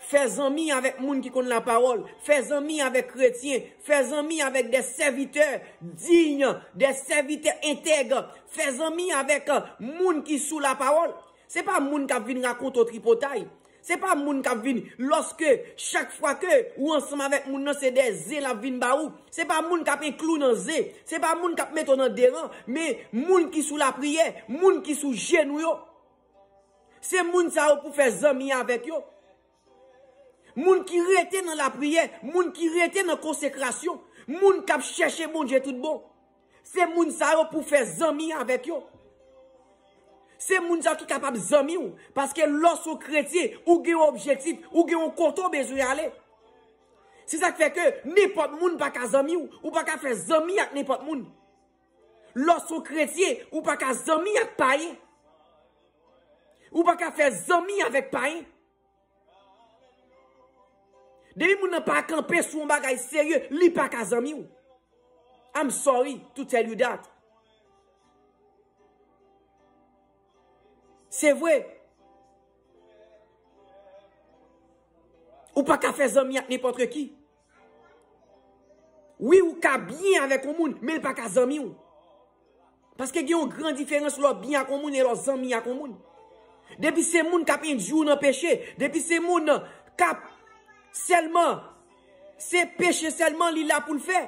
Fè zanmi avèk moun ki konn lapawòl, fè zanmi avèk kretyen, fè zanmi avèk de sèvitè diy, de sèvitè entèg, fè zanmi avèk, euh, moun ki sou lapawòl. Se pa moun k ap vin rakonte w tripotay. Se pa moun k ap vin, lòske chak fwa ke ou ansanm avèk moun nan, se de zen l ap vin ba ou. Se pa moun k ap enkli w nan zen. Se pa moun k ap mete w nan deran. Men moun ki sou lapriyè, moun ki sou jenou yo. Se moun sa yo pou fè zanmi avèk yo. Moun ki rete nan lapriyè, moun ki rete nan konsekrasyon, moun k ap chèche Bondye tout bon. Se moun sa yo pou fè zanmi avèk yo. Se moun sa yo ki kapab zanmi w. Paske lòske w kretyen, ou gen yon objektif, ou gen yon kote w bezwen ale. Se sa k fè ke nenpòt moun pa ka zanmi w. Ou pa ka fè zanmi ak nenpòt moun. Lòske w kretyen, ou pa ka zanmi ak payen. Ou pa ka fè zanmi avèk payen. Depi moun nan pa kanpe sou yon bagay serye, li pa ka zanmi w. I'm sorry to tell you that. Se vre. Ou pa ka fè zanmi ak nenpòt ki. Wi, ou ka byen avèk yon moun, men l pa ka zanmi w. Paske gen yon gran diferans lè w byen ak yon moun e lè w zanmi ak yon moun. Depi se moun k ap endui w nan peche, depi se moun k ap sèlman, se peche sèlman li la pou l fè,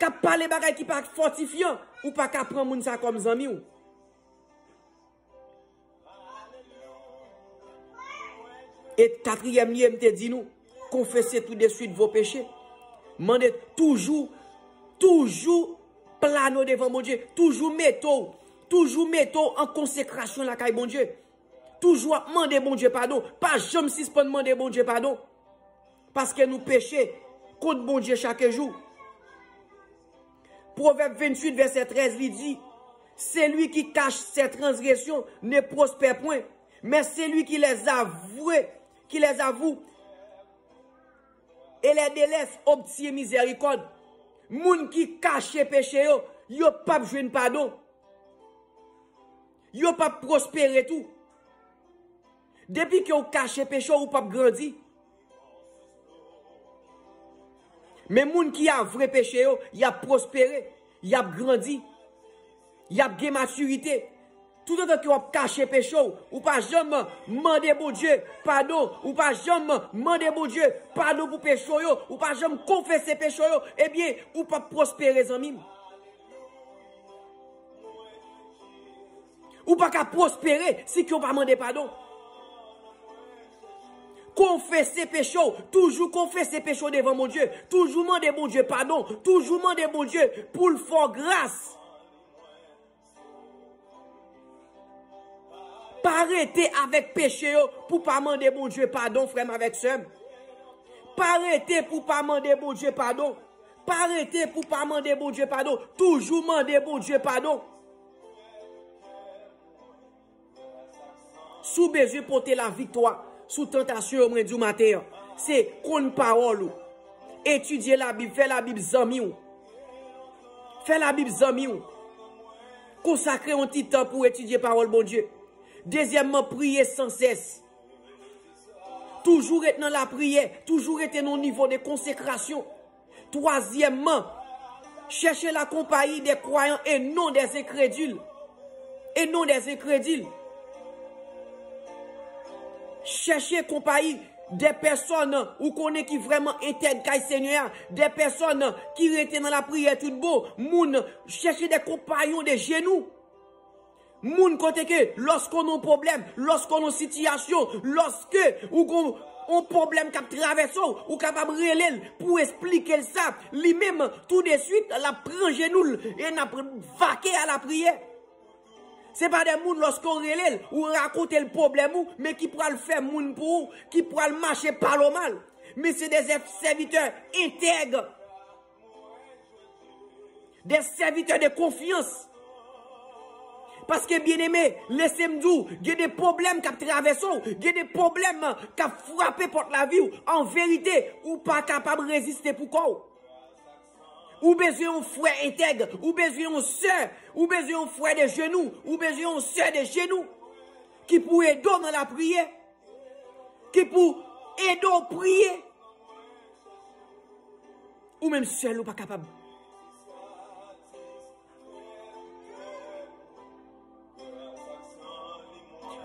k ap pale bagay ki pa fòtifyan, ou pa ka pran moun sa kòm zanmi w. E katriyèm li ye, m te di nou, confessez tout de suite vos péchés. Mande toujou, toujou plane w devan Bondye, toujou mete w, toujou mete w an konsekrasyon lakay Bondye. Toujou ap mande Bondye padon, pa janm sispann mande Bondye padon. Paske nou peche kont Bondye chak jou. Pwovèb venntuit, vèsè trèz, li di, celui qui cache ses transgressions ne prospère point, mais celui qui les avouait, qui les avoue et les délaisse obtient miséricorde. Moun ki kache peche yo, yo p ap jwenn padon. Yo p ap pwospere tou. Depi ke w kache peche w, ou p ap grandi. Men moun ki avwe peche yo, y ap pwospere, y ap grandi, y ap gen matirite. Toutotan ke w ap kache peche w, ou pa janm mande Bondye padon, ou pa janm mande Bondye padon pou peche w yo, ou pa janm konfese peche w yo, ebyen, ou p ap pwospere, zanmi m. Ou pa ka pwospere si ke w pa mande padon. Konfese peche w, toujou konfese peche w devan Bondye, toujou mande Bondye padon, toujou mande Bondye pou l fè w gras. Pa rete avèk peche yo pou pa mande Bondye padon, frè m avèk sè m. Pa rete pou pa mande Bondye padon. Pa rete pou pa mande Bondye padon. Toujou mande Bondye padon. Si w bezwen pote laviktwa sou tantasyon yo, mwen di w maten an, se konn pawòl ou. Etidye Labib, fè Labib zanmi w. Fè Labib zanmi w. Konsakre yon ti tan pou w etidye pawòl Bondye. Dezyèmman, priye sansès. Toujou ret nan lapriyè, toujou rete nan yon nivo de konsekrasyon. Twazyèmman, chèche la konpayi dè kwayan e non dè enkredil. E non dè enkredil. Chèche konpayi dè pèsòn ou konnen ki vrèman entèg kay Senyè a, dè pèsòn ki rete nan lapriyè tout bon, moun, chèche dè konpayon de jenou. Moun kote ke lòske w nan yon pwoblèm, lòske w nan yon sitiyasyon, lòske ou gon yon pwoblèm k ap travèse w, ou kapab rele l pou w esplike l sa. Li menm, tou de swit, l ap pran jenou l e n ap vake a lapriyè. Se pa de moun lòske w rele l, ou rakonte l pwoblèm ou, men ki pral fè moun pou ou, ki pral mache pale w mal. Men se de sèvitè entèg. De sèvitè de konfyans. Paske, byeneme, lese m di w, gen de pwoblèm k ap travèse w, gen de pwoblèm k ap frape pòt lavi w. An verite, ou pa kapab reziste pou kò w. Ou bezwen yon frè entèg, ou bezwen yon sè, ou bezwen yon frè de jenou, ou bezwen yon sè de jenou ki pou ede w nan lapriyè, ki pou ede w priye. Ou menm sèl ou pa kapab.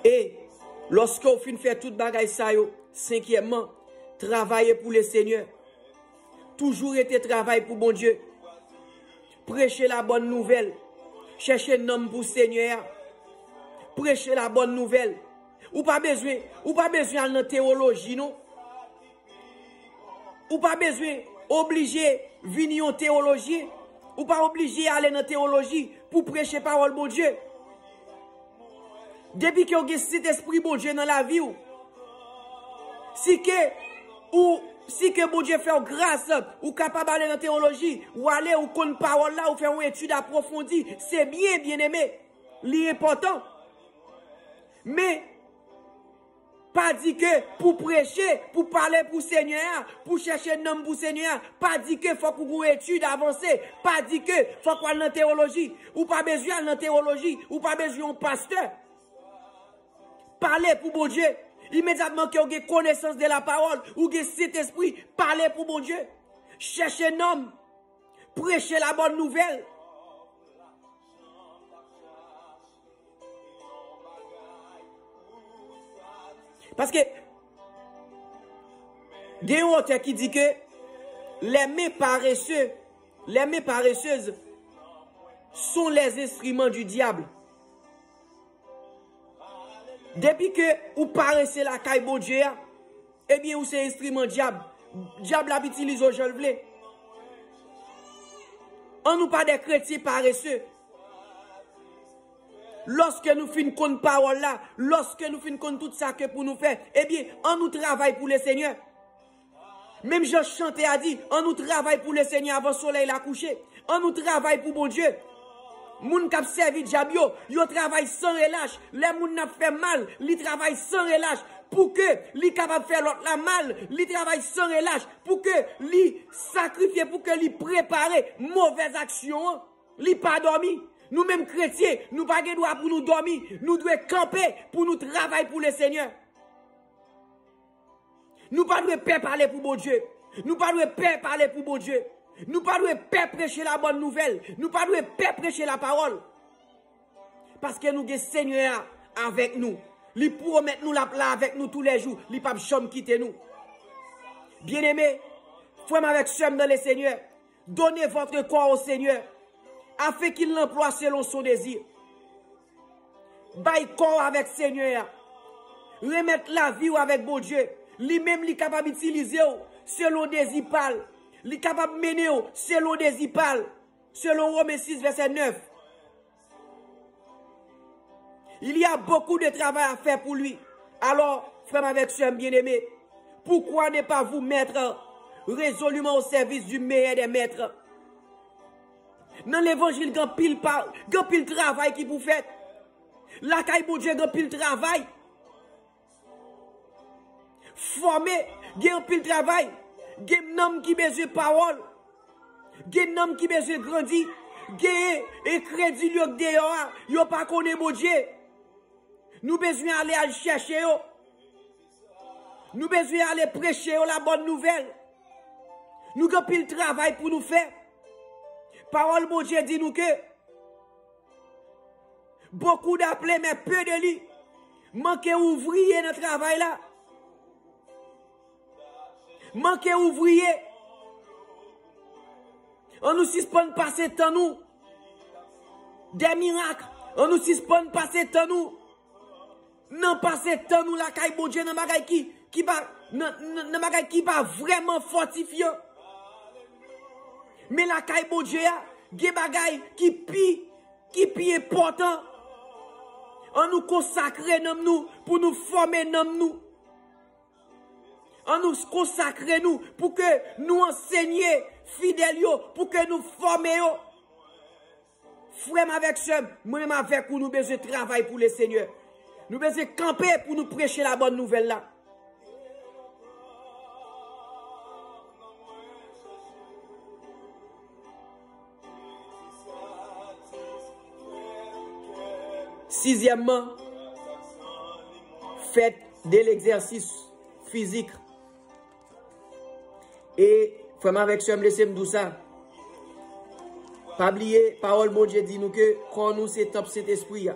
E lòske w fin fè tout bagay sa yo, senkyèmman, travaye pou Lesenyè. Toujou rete travay pou Bondye. Preche la bòn nouvèl. Chèche nanm pou Senyè a. Preche la bòn nouvèl. Ou pa bezwen, ou pa bezwen al nan tewoloji, non. Ou pa bezwen oblije vin yon tewolojyen. Ou pa oblije ale nan tewoloji pou preche pawòl Bondye. Depi ke w gen Sentespri Bondye nan lavi w, si ke ou, si ke Bondye fè w gras, ou kapab ale nan tewoloji, ou ale, ou konn pawòl la, ou fè yon etid apwofondi, se byen, byeneme. Li enpòtan. Men, pa di ke pou preche, pou pale pou Senyè a, pou chèche nanm pou Senyè a, pa di ke fòk ou gon etid avanse, pa di ke fòk w al nan tewoloji. Ou pa bezwen al nan tewoloji, ou pa bezwen yon pastè. Pale pou Bondye. Imedyatman ke w gen konesans de la pawòl, ou gen Sentespri, pale pou Bondye. Chèche nanm. Preche la bòn nouvèl. Paske gen yon otè ki di ke les mains paresseux, les mains paresseuses sont les instruments du diable. Depi ke ou parese lakay Bondye a, ebyen, ou se enstriman dyab. Dyab la ap itilize w jan l vle. An nou pa de kretyen parese. Lòske nou fin konn pawòl la, lòske nou fin konn tout sa ke pou nou fè, ebyen, an nou travay pou Lesenyè. Menm jan chante a di, an nou travay pou Lesenyè avan solèy la kouche. An nou travay pou Bondye. Moun k ap sèvi dyab yo, yo travay san relach. Lè moun nan ap fè mal, li travay san relach. Pou ke li kapab fè lòt la mal, li travay san relach. Pou ke li sakrifye, pou ke li prepare movèz aksyon an. Li pa dòmi. Nou menm kretyen, nou pa gen dwa pou nou dòmi. Nou dwe kanpe pou nou travay pou Lesenyè. Nou pa dwe pè pale pou Bondye. Nou pa dwe pè pale pou Bondye. Nou pa dwe pè preche la bòn nouvèl. Nou pa dwe pè preche la pawòl. Paske nou gen Senyè a avèk nou. Li pwomèt nou l ap la avèk nou toulèjou. Li p ap janm kite nou. Byeneme, frè m avèk sè m nan Lesenyè, donnez votre corps au Seigneur, afin qu'il l'emploie selon son désir. Bay kò w avèk Senyè a. Remèt lavi w avèk Bondye. Li menm, li kapab itilize w selon dezi pa l. Li kapab mennen w selon dezi pa l. Selon Women sis, vèsè nèf. Il y a beaucoup de travail à faire pour lui. Alors, frè m avèk sè m byeneme, pourquoi ne pas vous mettre résolument au service du meilleur des maîtres? Nan levanjil, gen anpil pa, gen anpil travay ki pou fèt. Lakay Bondye, gen anpil travay. fòme, gen anpil travay, gen nanm ki bezwen pawòl, gen nanm ki bezwen grandi, gen enkredil yo k deyò a, yo pa konnen Bondye. Nou bezwen ale al chèche yo. Nou bezwen ale preche yo la bòn nouvèl. Nou gen anpil travay pou nou fè. Pawòl Bondye di nou ke beaucoup d'appelés, mais peu de lits. Manke ouvriye nan travay la. Manke ouvriye. An nou sispann pase tan nou dè mirak. An nou sispann pase tan nou nan pase tan nou lakay Bondye nan bagay ki, ki pa, nan, nan, nan bagay ki pa vrèman fòtifyan. Men lakay Bondye a, gen bagay ki pi, ki pi enpòtan. An nou konsakre nanm nou pou nou fòme nanm nou. An nou konsakre nou pou ke nou ansenye fidèl yo, pou ke nou fòme yo. Frè m avèk sè m, mwen menm avèk ou, nou bezwen travay pou Lesenyè. Nou bezwen kanpe pou nou preche la bòn nouvèl la. Sizyèmman, fè de legzèsis fizik. E frè m avèk sè m, lese m di w sa. Pa bliye, pawòl Bondye di nou ke kò nou se tanp Sentespri a.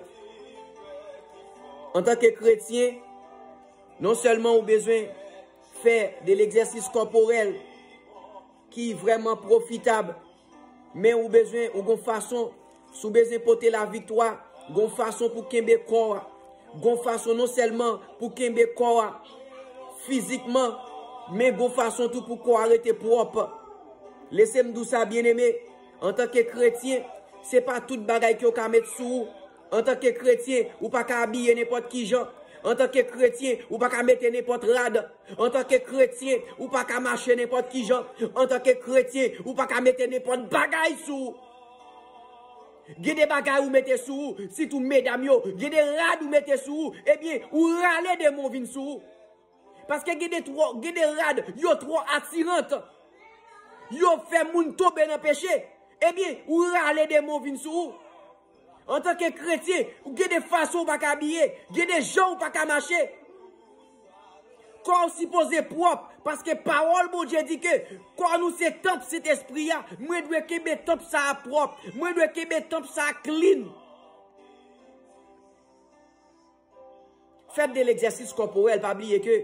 Antanke kretyen, non sèlman ou bezwen fè de legzèsis kòporèl ki vrèman pwofitab, men ou bezwen, ou gon fason, si w bezwen pote laviktwa, gon fason pou kenbe kò a. Gon fason non sèlman pou kenbe kò a fizikman, men gon fason tou pou kò a rete pwòp. Lese m di w sa, byeneme, antanke kretyen, se pa tout bagay ke w ka met sou ou. Antanke kretyen, ou pa ka abiye nenpòt ki jan. Antanke kretyen, ou pa ka mete nenpòt rad. Antanke kretyen, ou pa ka mache nenpòt ki jan. Antanke kretyen, ou pa ka mete nenpòt bagay sou ou. Gen de bagay ou mete sou ou, sitou medam yo, gen de rad ou mete sou ou, ebyen, ou rale demon vin sou ou. Paske gen de twò, gen de rad, yo twò atirant. Yo fè moun tonbe nan peche. Ebyen, ou rale demon vin sou ou. Antanke kretyen, ou gen de fason ou pa ka abiye, gen de jan ou pa ka mache. Kò w sipoze pwòp, paske pawòl Bondye di ke kò nou se tanp Sentespri a. Mwen dwe kenbe tanp sa a pwòp. Mwen dwe kenbe tanp sa a clean. Fè de legzèsis kòporèl, pa bliye ke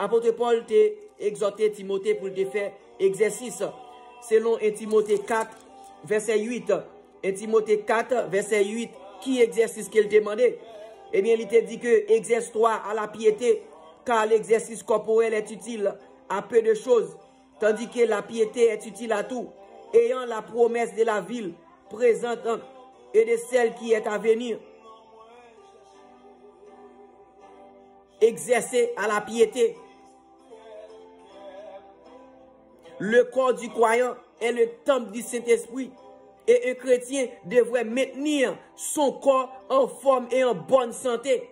apot Pòl te egzòte Timote pou l te fè egzèsis. Selon en Timote kat, vèsè uit, en Timote kat, vèsè uit, ki egzèsis ke l te mande? Ebyen, li te di ke exerce-toi à la piété, car l'exercice corporel est utile à peu de choses, tandis que la piété est utile à tout, ayant la promesse de la vie présente et de celle qui est à venir. Exercez à la piété. Le corps du croyant est le temple du Saint-Esprit, et un chrétien devrait maintenir son corps en forme et en bonne santé.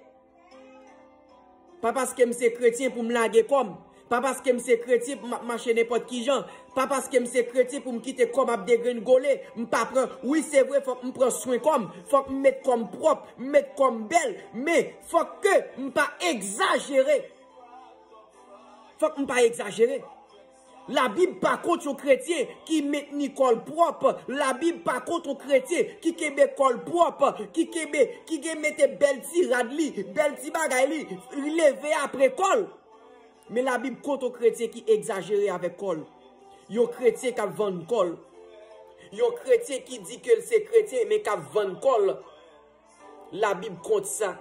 Pa paske m se kretyen pou m lage kò m. Pa paske m se kretyen pou m ap mache nenpòt ki jan. Pa paske m se kretyen pou m kite kò m ap degrengole. M pa pran, wi, se vre, fòk m pran swen kò m. Fòk m met kò m pwòp, m met kò m bèl. Men, fòk ke m pa egzajere. Fòk m pa egzajere. Labib pa kont yon kretyen ki mentni kò l pwòp. Labib pa kont yon kretyen ki kenbe kò l pwòp, ki kenbe, ki gen mete bèl ti rad li, bèl ti bagay li, leve apre kò l. Men Labib kont yon kretyen ki egzajere avèk kò l. Yon kretyen k ap vann kò l. Yon kretyen ki di ke l se kretyen, men k ap vann kò l. Labib kont sa.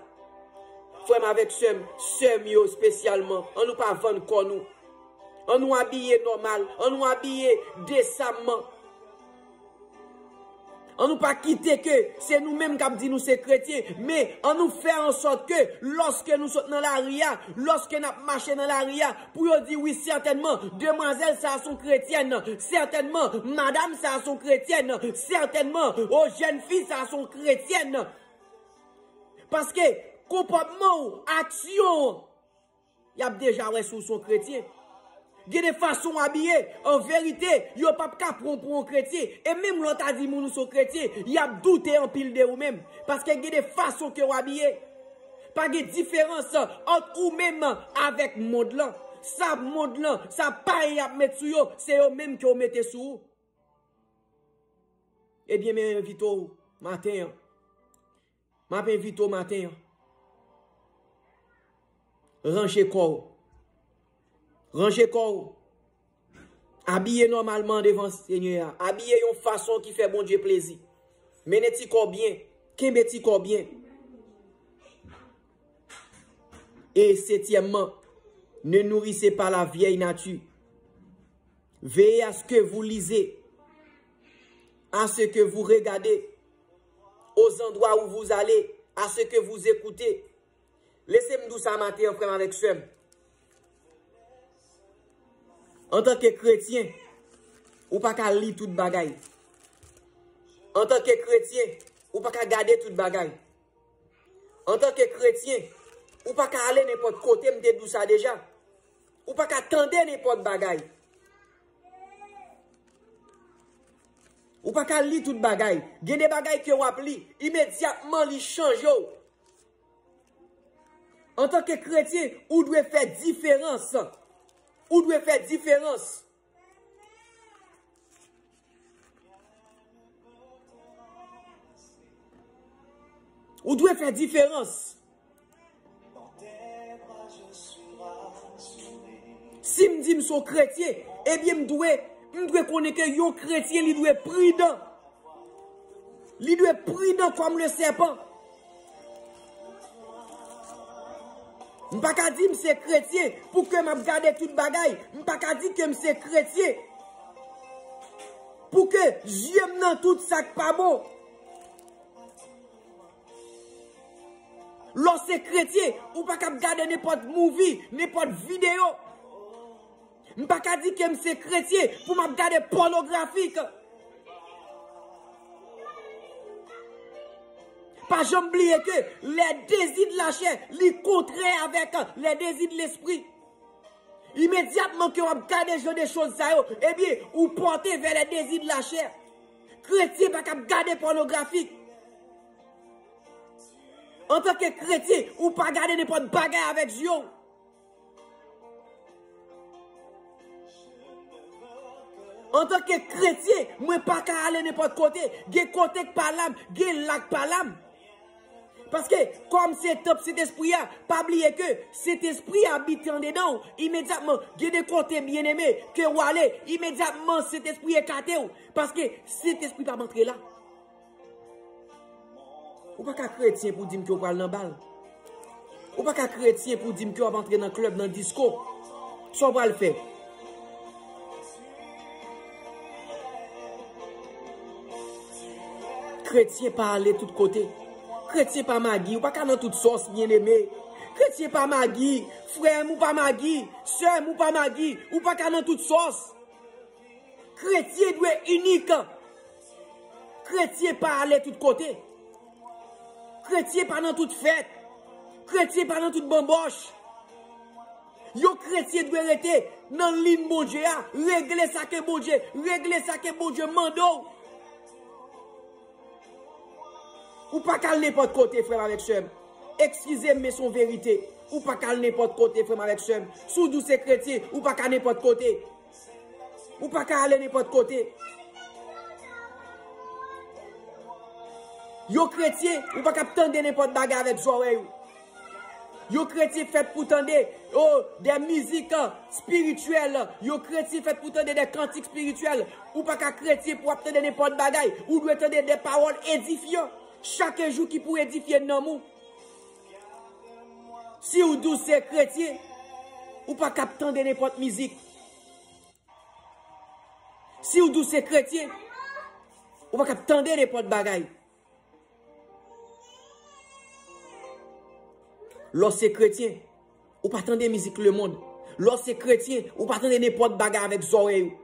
Frè m avèk sè m, sè m yo espesyalman, an nou pa vann kò nou. An nou abiye nòmal, an nou abiye desamman. An nou pa kite ke se nou menm k ap di nou se kretyen, men an nou fè an sòt ke lòske nou sot nan lari a, lòske n ap mache nan lari a, pou yo di, wi, sètènman, demwazèl sa a se yon kretyèn, sètènman, madanm sa a se yon kretyèn, sètènman, o, jèn fi sa a se yon kretyèn. Paske konpòtman w, aksyon w, Y ap deja wè si w se yon kretyen. Gen de fason w abiye, an verite, yo p ap ka pran w pou yon kretyen. E menm lè w ta di moun ou se yon kretyen, y ap doute anpil de ou menm. Paske gen de fason ke w abiye. Pa gen diferans ant ou menm avèk mond lan. Sa mond lan, sa payen y ap met sou yo, se yo menm ke w mete sou ou. Ebyen, m envite w maten an. M ap envite w maten an. Ranje kò w. Ranje kò w. Abiye nòmalman devan Senyè a. Abiye yon fason ki fè Bondye plezi. Mennen ti kò w byen. Kenbe ti kò w byen. Et septièmement, ne nourrissez pas la vieille nature. Veillez à ce que vous lisez, à ce que vous regardez, aux endroits où vous allez, à ce que vous écoutez. Lese m di w sa maten an, frè m avèk sè m. Antanke kretyen, ou pa ka li tout bagay. Antanke kretyen, ou pa ka gade tout bagay. Antanke kretyen, ou pa ka ale nenpòt kote, m te di w sa deja. Ou pa ka tande nenpòt bagay. Ou pa ka li tout bagay. Gen de bagay ke w ap li, imedyatman li chanje w. Antanke kretyen, ou dwe fè diferans. Ou dwe fè diferans. Ou dwe fè diferans. Si m di m se yon kretyen, ebyen m dwe, m dwe konnen ke yon kretyen li dwe pridan. Li dwe pridan kòm le sèpan. M pa ka di m se kretyen pou ke m ap gade tout bagay. M pa ka di ke m se kretyen pou ke zye m nan tout sa k pa bon. Lè w se kretyen, ou pa ka ap gade nenpòt movie, nenpòt videyo. M pa ka di ke m se kretyen pou m ap gade pònografik. Pa janm bliye ke les désirs de la chair, li kontrè avèk les désirs de l'esprit. Imedyatman ke w ap gade jan de choz sa yo, ebyen, ou pòte vè les désirs de la chair. Kretyen pa ka ap gade pònografik. Antanke kretyen, ou pa gade nenpòt bagay avèk zye w. Antanke kretyen, mwen pa ka ale nenpòt kote. Gen kote k pa la m, gen la k pa la m. Paske, kòm se tanp Sentespri a, pa bliye ke Sentespri a abite andedan w. Imedyatman, gen de kote, byeneme, ke w ale, imedyatman, Sentespri ekate w. Paske, Sentespri pa antre la. Ou pa ka kretyen pou di m ke w pral nan bal. Ou pa ka kretyen pou di m ke w ap antre nan klèb, nan disko. Sa w pral fè? Kretyen pa ale tout kote. Kretyen pa magi. Ou pa ka nan tout sòs, byeneme. Kretyen pa magi. Frè m, ou pa magi. Sè m, ou pa magi. Ou pa ka nan tout sòs. Kretyen dwe inik. Kretyen pa ale tout kote. Kretyen pa nan tout fèt. Kretyen pa nan tout banbòch. Yon kretyen dwe rete nan liy Bondye a, regle sa ke Bondye, regle sa ke Bondye mande w. Ou pa ka al nenpòt kote, frè m avèk sè m. Eskize m, men se yon verite. Ou pa ka al nenpòt kote, frè m avèk sè m. Si w di w se kretyen, ou pa ka nenpòt kote. Ou pa ka ale nenpòt kote. Yon kretyen, ou pa ka ap tande nenpòt bagay avèk zòrèy ou. Yon kretyen fèt pou tande, oh, de mizik, ah, espirityèl. Yon kretyen fèt pou tande de kantik espirityèl. Ou pa ka kretyen pou w ap tande nenpòt bagay. Ou dwe tande de pawòl edifyan. Chak jou ki pou edifye nanm ou. Si w di w se kretyen, ou pa ka ap tande nenpòt mizik. Si w di w se kretyen, ou pa ka ap tande nenpòt bagay. Lè w se kretyen, ou pa tande mizik lemonn. Lè w se kretyen, ou pa tande nenpòt bagay avèk zòrèy ou.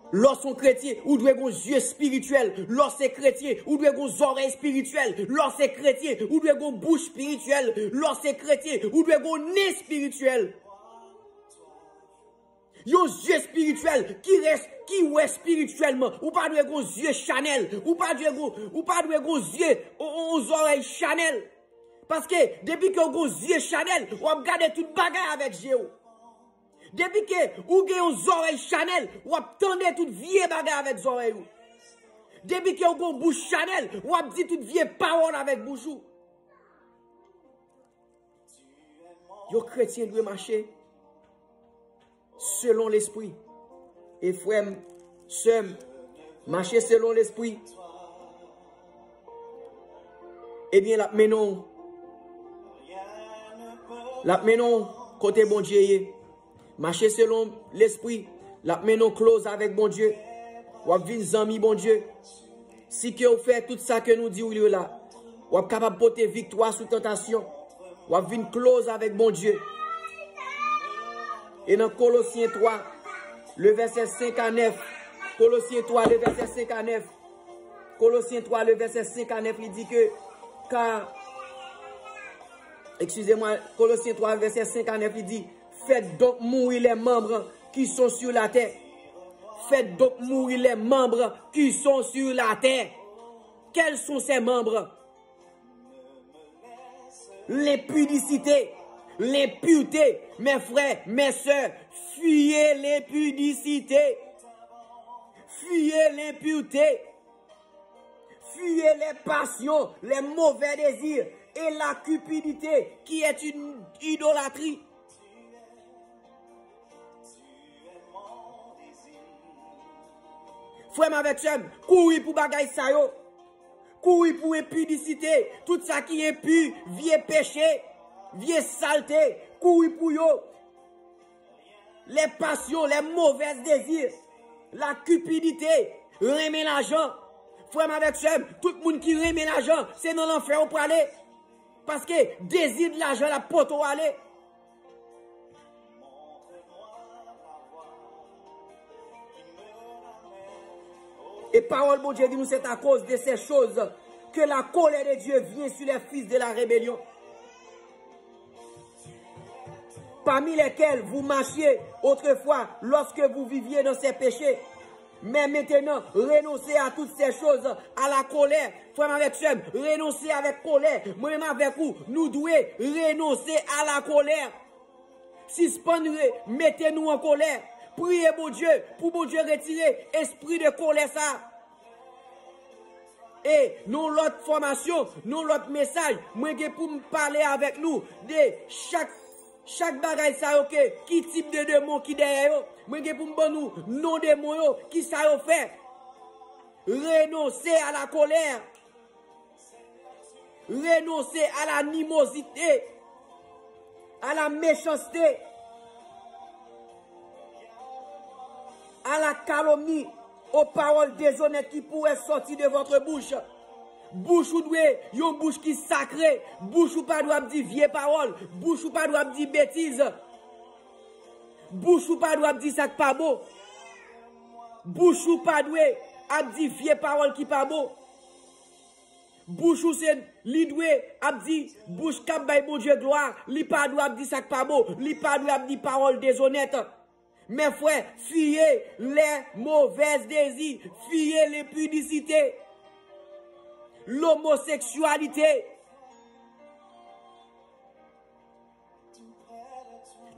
Lè w se yon kretyen, ou dwe gon zye espirityèl. Lè w se kretyen, ou dwe gon zòrèy espirityèl. Lè w se kretyen, ou dwe gon bouch espirityèl. Lè w se kretyen, ou dwe gon nen espirityèl. Yon zye espirityèl ki rès, ki wè espirityèlman. Ou pa dwe gon zye chanèl. Ou pa dwe gon, ou pa dwe gon zye, on, on, on zòrèy chanèl. Paske depi ke w gon zye chanèl, w ap gade tout bagay avèk je w. Depi ke ou gen yon zòrèy chanèl, w ap tande tout vye bagay avèk zòrèy ou. Depi ke ou gen yon bouch chanèl, w ap di tout vye pawòl avèk bouch ou. Yon kretyen dwe mache selon lespri. E frè m, sè m, mache selon lespri. Ebyen, l ap mennen w. L ap mennen w kote Bondye ye. Mache selon lespri. L ap mennen w close avèk Bondye. W ap vin zanmi Bondye. Si ke w fè tout sa ke nou di w yo la, w ap kapab pote viktwa sou tantasyon. W ap vin close avèk Bondye. E nan Kolosyen twa, le vèsè senk a nèf, Kolosyen twa, le vèsè senk a nèf, Kolosyen twa, le vèsè senk a nèf, li di ke, ka, excusez-moi, Kolosyen twa, vèsè senk a nèf, li di, faites donc mourir les membres qui sont sur la terre. Faites donc mourir les membres qui sont sur la terre. Quels sont ces membres? L'impudicité, l'impureté. Mes frères, mes sœurs, fuyez l'impudicité. Fuyez l'impureté. Fuyez les passions, les mauvais désirs et la cupidité, qui est une idolâtrie. Frè m avèk sè m, kouri pou bagay sa yo. Kouri pou enpidisite, tout sa ki enpi, vye peche, vye salte, kouri pou yo. Les passions, les mauvais désirs, la cupidité, renmen lajan. Frè m avèk sè m, tout moun ki renmen lajan, se nan lanfè ou prale. Paske dezi de lajan la pote w ale. E pawòl Bondye di nou, c'est à cause de ces choses que la colère de Dieu vient sur les fils de la rébellion, parmi lesquels vous marchiez autrefois lorsque vous viviez dans ces péchés. Mais maintenant, renoncez à toutes ces choses, à la colère. Frè m avèk sè m, renonse avèk kolè. Mwen menm avèk ou, nou dwe renonse à la colère. Sispann re, mete nou an kolè. Priye Bondye pou Bondye retire espri de kolè sa. E nan yon lòt fòmasyon, nan yon lòt mesaj, mwen gen pou m pale avèk nou de chak, chak bagay sa yo ke, ki tip de demon ki dèyè yo. Mwen gen pou m ban nou non demon yo, ki sa yo fè. Renonse à la colère. Renonse à l'animosité, à la méchanceté, à la calomnie, aux paroles déshonnêtes qui pourraient sortir de votre bouche. Bouch ou dwe yon bouch ki sakre. Bouch ou pa dwe ap di vye pawòl. Bouch ou pa dwe ap di betiz. Bouch ou pa dwe ap di sa k pa bon. Bouch ou pa dwe ap di vye pawòl ki pa bon. Bouch ou se, li dwe ap di, bouch k ap bay Bondye glwa, li pa dwe ap di sa k pa bon, li pa dwe ap di pawòl dezonèt. Mes frères, fuyez les mauvais désirs, fuyez l'impudicité, l'homosexualité.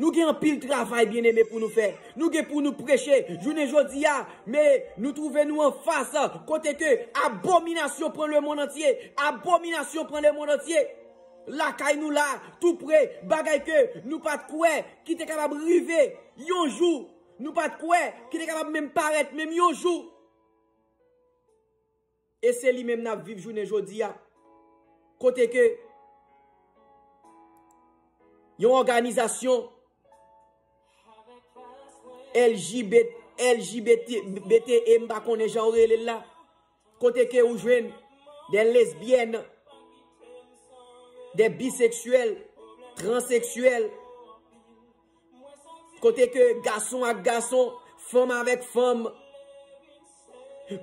Nou gen anpil travay, byeneme, pou nou fè. Nou gen pou nou preche. Jounen jodi a, men nou twouve nou anfas kote ke abominasyon pran lemonn antye. Abominasyon pran lemonn antye. Lakay nou la, tou pre, bagay ke nou pa t kwè ki te kapab rive yon jou. Nou pa t kwè ki te kapab menm parèt menm yon jou. E se li menm n ap viv jounen jodi a. Kote ke yon òganizasyon L J B, L J B T, B T E, m pa konnen jan yo rele l la. Kote ke ou jwenn des lesbiennes, des bisexuels, transsexuels, kote ke gason ak gason, fanm avèk fanm,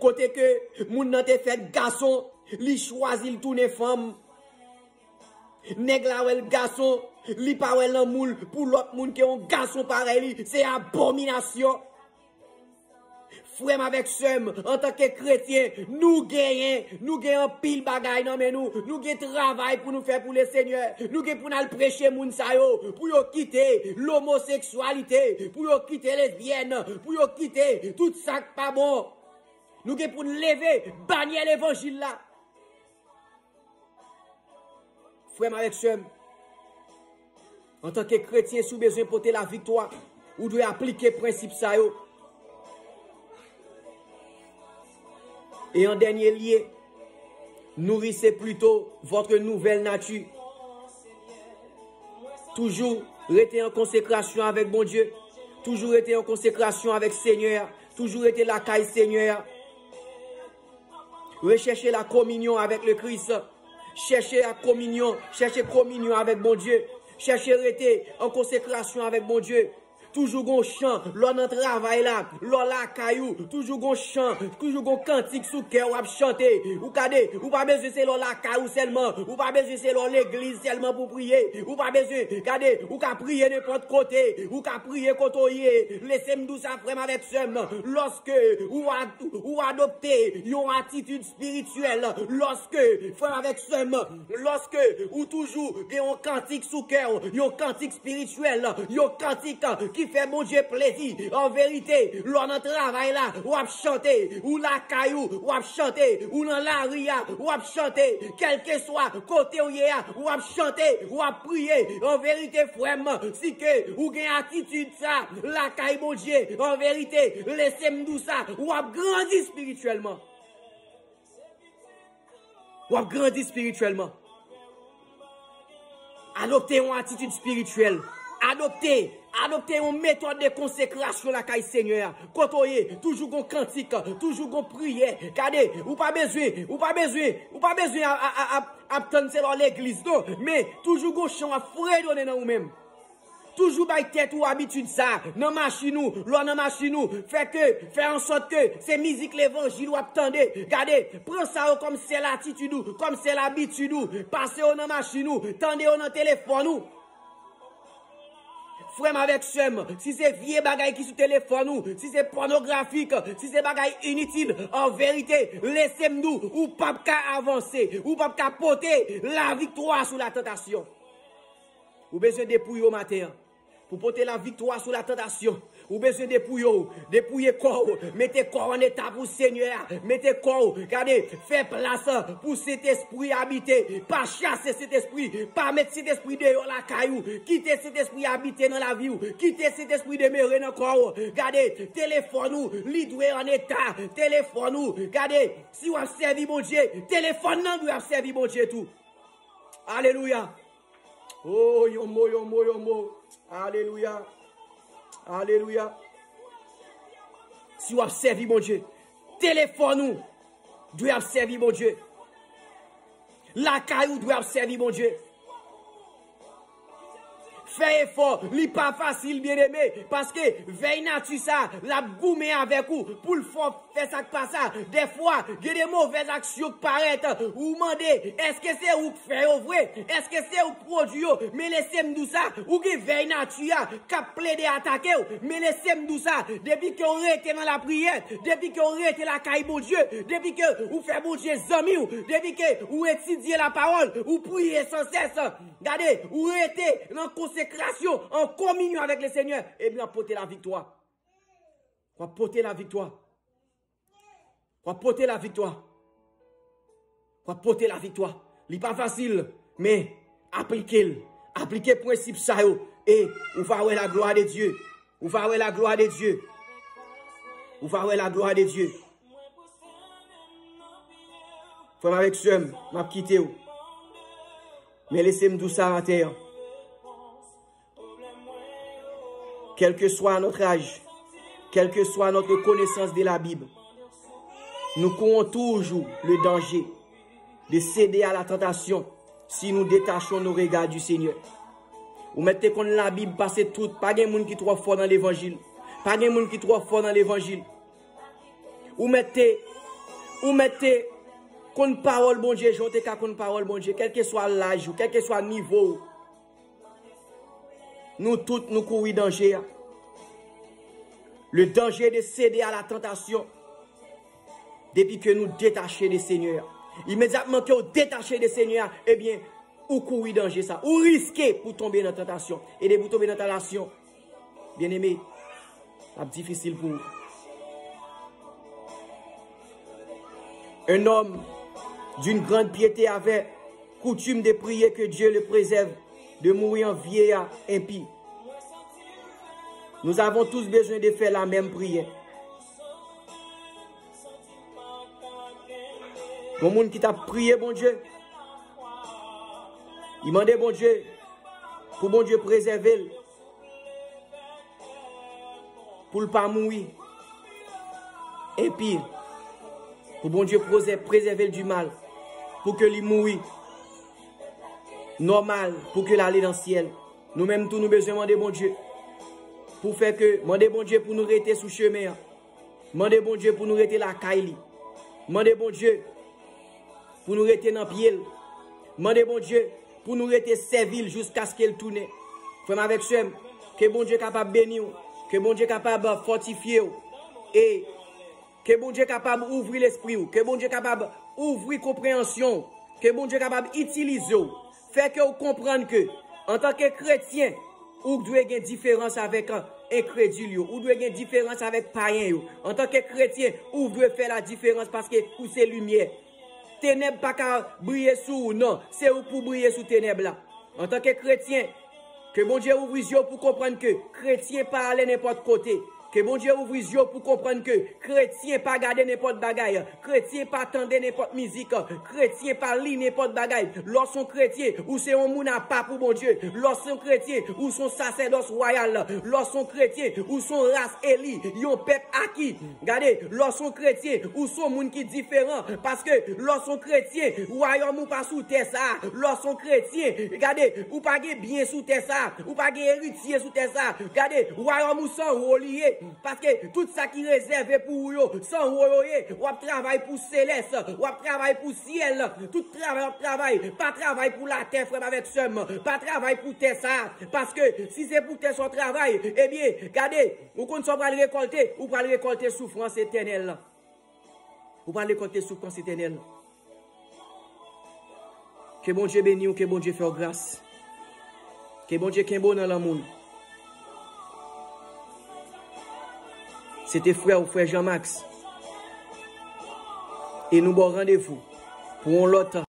Kote ke moun nan te fèt gason, li chwazi l tounen fanm. Nèg la wè l gason, li pa wè lanmou l pou lòt moun ke yon gason parèy li. Se abominasyon. Frè m avèk sè m, antanke kretyen, nou genyen, nou gen anpil bagay nan men nou, nou gen travay pou nou fè pou Lesenyè, nou gen pou n al preche moun sa yo, pou yo kite lomoseksyalite, pou yo kite lesbyèn, pou yo kite tout sa k pa bon. Nou gen pou n leve banyè levanjil la. Frè m avèk sè m, antanke kretyen, si w bezwen pote laviktwa, ou dwe aplike prensip sa yo. Et en dernier lieu, nourrissez plutôt votre nouvelle nature. Toujou rete an konsekrasyon avèk Bondye. Toujou rete an konsekrasyon avèk Senyè a. Toujou rete lakay Senyè a. Rechèche la kominyon avèk le Kris. Chèche la kominyon, chèche kominyon avèk Bondye. Chèche rete an konsekrasyon avèk Bondye. Toujou gon chan, lè w nan travay la, lè w lakay ou, toujou gon chan, toujou gon kantik sou kè w ap chante. Ou gade, ou pa bezwen se lè w lakay ou sèlman, ou pa bezwen se lè w legliz sèlman pou priye, ou pa bezwen, gade, ou ka priye nenpòt kote, ou ka priye kote w ye. Lese m di w sa, frè m avèk sè m, lòske ou a ou adopte yon atitid espirityèl, lòske, frè m avèk sè m, lòske ou toujou gen yon kantik sou kè w, yon kantik espirityèl, yon kantik ki fè Bondye plezi. An verite, lè w nan travay la, w ap chante, ou lakay ou, w ap chante, ou nan lari a, w ap chante, kèlkeswa kote w ye a, w ap chante, w ap priye. An verite, frè m, si ke ou gen atitid sa lakay Bondye, an verite, lese m di w sa, w ap grandi espirityèlman. W ap grandi espirityèlman. Adopte yon atitid espirityèl. Adopte, adopte yon metòd de konsekrasyon lakay Senyè a. Kote w ye, toujou gon kantik, toujou gon priyè. Gade, ou pa bezwen, ou pa bezwen, ou pa bezwen a, a, a, a, ap tann se lè w legliz, non. Men, toujou gon chan w ap fredone nan ou menm. Toujou bay tèt ou abitid sa, nan machin ou, lè w nan machin ou, fè ke, fè an sòt ke se mizik levanjil w ap tande. Gade, pran sa yo kòm sèl atitid ou, kòm sèl abitid ou. Pase yo nan machin ou, tande yo nan telefòn ou. Frè m avèk sè m, si se vye bagay ki sou telefòn ou, si se pònografik, si se bagay initil, an verite, lese m di w, ou p ap ka avanse, ou p ap ka pote laviktwa sou latantasyon. Ou bezwen depouye w maten an. Pou pote laviktwa sou latantasyon, ou bezwen depouye w, depouye kò w, mete kò w an eta pou Senyè a, mete kò w, gade, fè plas pou Sentespri abite, pa chase Sentespri, pa met Sentespri deyò lakay ou, kite Sentespri abite nan lavi w, kite Sentespri demere nan kò w. Gade, telefòn ou, li dwe an eta, telefòn ou, gade, si w ap sèvi Bondye, telefòn nan dwe ap sèvi Bondye tou. Alelouya. Oh, yon mo, yon mo, yon mo. Alelouya. Alelouya. Si w ap sèvi Bondye, telefòn ou dwe ap sèvi Bondye. Lakay ou dwe ap sèvi Bondye. Fè efò, li pa fasil, byeneme, paske vèy nati sa, l ap goumen avèk ou pou l fè w fè sa k pa sa. Dèfwa, gen de movèz aksyon k parèt. Ou mande, èske se ou k fè yo vre? Èske se ou k pwodui yo? Men lese m di w sa, ou gen vèy nati a k ap plede atake w. Men lese m di w sa, depi ke w rete nan lapriyè, depi ke w rete lakay Bondye, depi ke ou fè Bondye zanmi w, depi ke ou etidye lapawòl, ou priye sansès, gade, ou rete nan konsekrasyon, an kominyon avèk Lesenyè, ebyen, w ap pote laviktwa. W ap pote laviktwa. W ap pote laviktwa. W ap pote laviktwa. Li pa fasil, men aplike l. Aplike prensip sa yo, e ou va wè la gloire de Dieu. Ou va wè la gloire de Dieu. Ou va wè la gloire de Dieu. Frè m avèk sè m, m ap kite w. Men lese m di w sa maten an. Quel que soit notre âge, quelle que soit notre connaissance de la Bible, nous courons toujours le danger de céder à la tentation si nous détachons nos regards du Seigneur. Ou mèt te konn Labib pase tout, pa gen moun ki twò fò nan levanjil. Pa gen moun ki twò fò nan levanjil. Ou mèt te Ou mèt te konn pawòl Bondye, jan w te ka konn pawòl Bondye, kèlkeswa laj ou, kèlkeswa nivo w. Nou tout, nou kouri danje a. Le danger de céder à la tentation. Depi ke nou detache de Senyè a. Imedyatman ke w detache de Senyè a, ebyen, ou kouri danje sa. Ou riske pou tonbe nan tantasyon. E depi w tonbe nan tantasyon, byeneme, l ap difisil pou ou. Un homme d'une grande piété avait coutume de prier que Dieu le préserve de mourir en vieillard impie. Nous avons tous besoin de faire la même prière. Gon moun ki t ap priye Bondye, li mande Bondye pou Bondye prezève l, pou l pa mouri. Epi, pou Bondye prozè-, prezève l di mal, pou ke li mouri nòmal, pou ke l ale nan syèl. Nou menm tou, nou bezwen mande Bondye pou fè ke, mande Bondye pou nou rete sou chemen an. Mande Bondye pou nou rete lakay li. Mande Bondye pou nou rete nan pye l. Mande Bondye pou nou rete sèvi l jiskaske l tounen. Frè m avèk sè m, ke Bondye kapab beni w, ke Bondye kapab fòtifye w, e ke Bondye kapab ouvri lespri w, ke Bondye kapab ouvri konpreyansyon w, ke Bondye kapab itilize w, fè ke w konprann ke, antanke kretyen, ou dwe gen diferans avèk enkredil yo, ou dwe gen diferans avèk payen yo. Antanke kretyen, ou dwe fè la diferans paske ou se limyè. Tenèb pa ka briye sou ou, non. Se ou k pou briye sou tenèb la. Antanke kretyen, ke Bondye ouvri zye w pou konprann ke kretyen pa ale nenpòt kote. Ke Bondye ouvri zye w pou konprann ke kretyen pa gade nenpòt bagay. Kretyen pa tande nenpòt mizik. Kretyen pa li nenpòt bagay. Lè w se yon kretyen, ou se yon moun apa pou Bondye. Lè w se yon kretyen, ou se yon sasèdòs wayal. Lè w se yon kretyen, ou se yon ras eli, yon pèp aki. Gade, lè w se yon kretyen, ou se yon moun ki diferan. Paske lè w se yon kretyen, wayòm ou pa sou tè sa a. Lè w se yon kretyen, gade, ou pa gen byen sou tè sa a. Ou pa gen eritye sou tè sa a. Gade, wayòm ou se anwo li ye. Paske tout sa ki rezève pou ou yo, se anwo yo ye. W ap travay pou selès, w ap travay pou syèl. Tout travay w ap travay, pa travay pou latè, frè m avèk sè m. Pa travay pou tè sa a. Paske si se pou tè sa w travay, ebyen, gade, ou konn sa w pral rekòlte, ou pral rekòlte soufrans etènèl. Ou pral rekòlte soufrans etènèl. Ke Bondye beni w, ke Bondye fè w gras. Ke Bondye kenbe w nan lanmou l. Se te frè w, frè Jean Max. E nou ba w randevou pou yon lòt tan.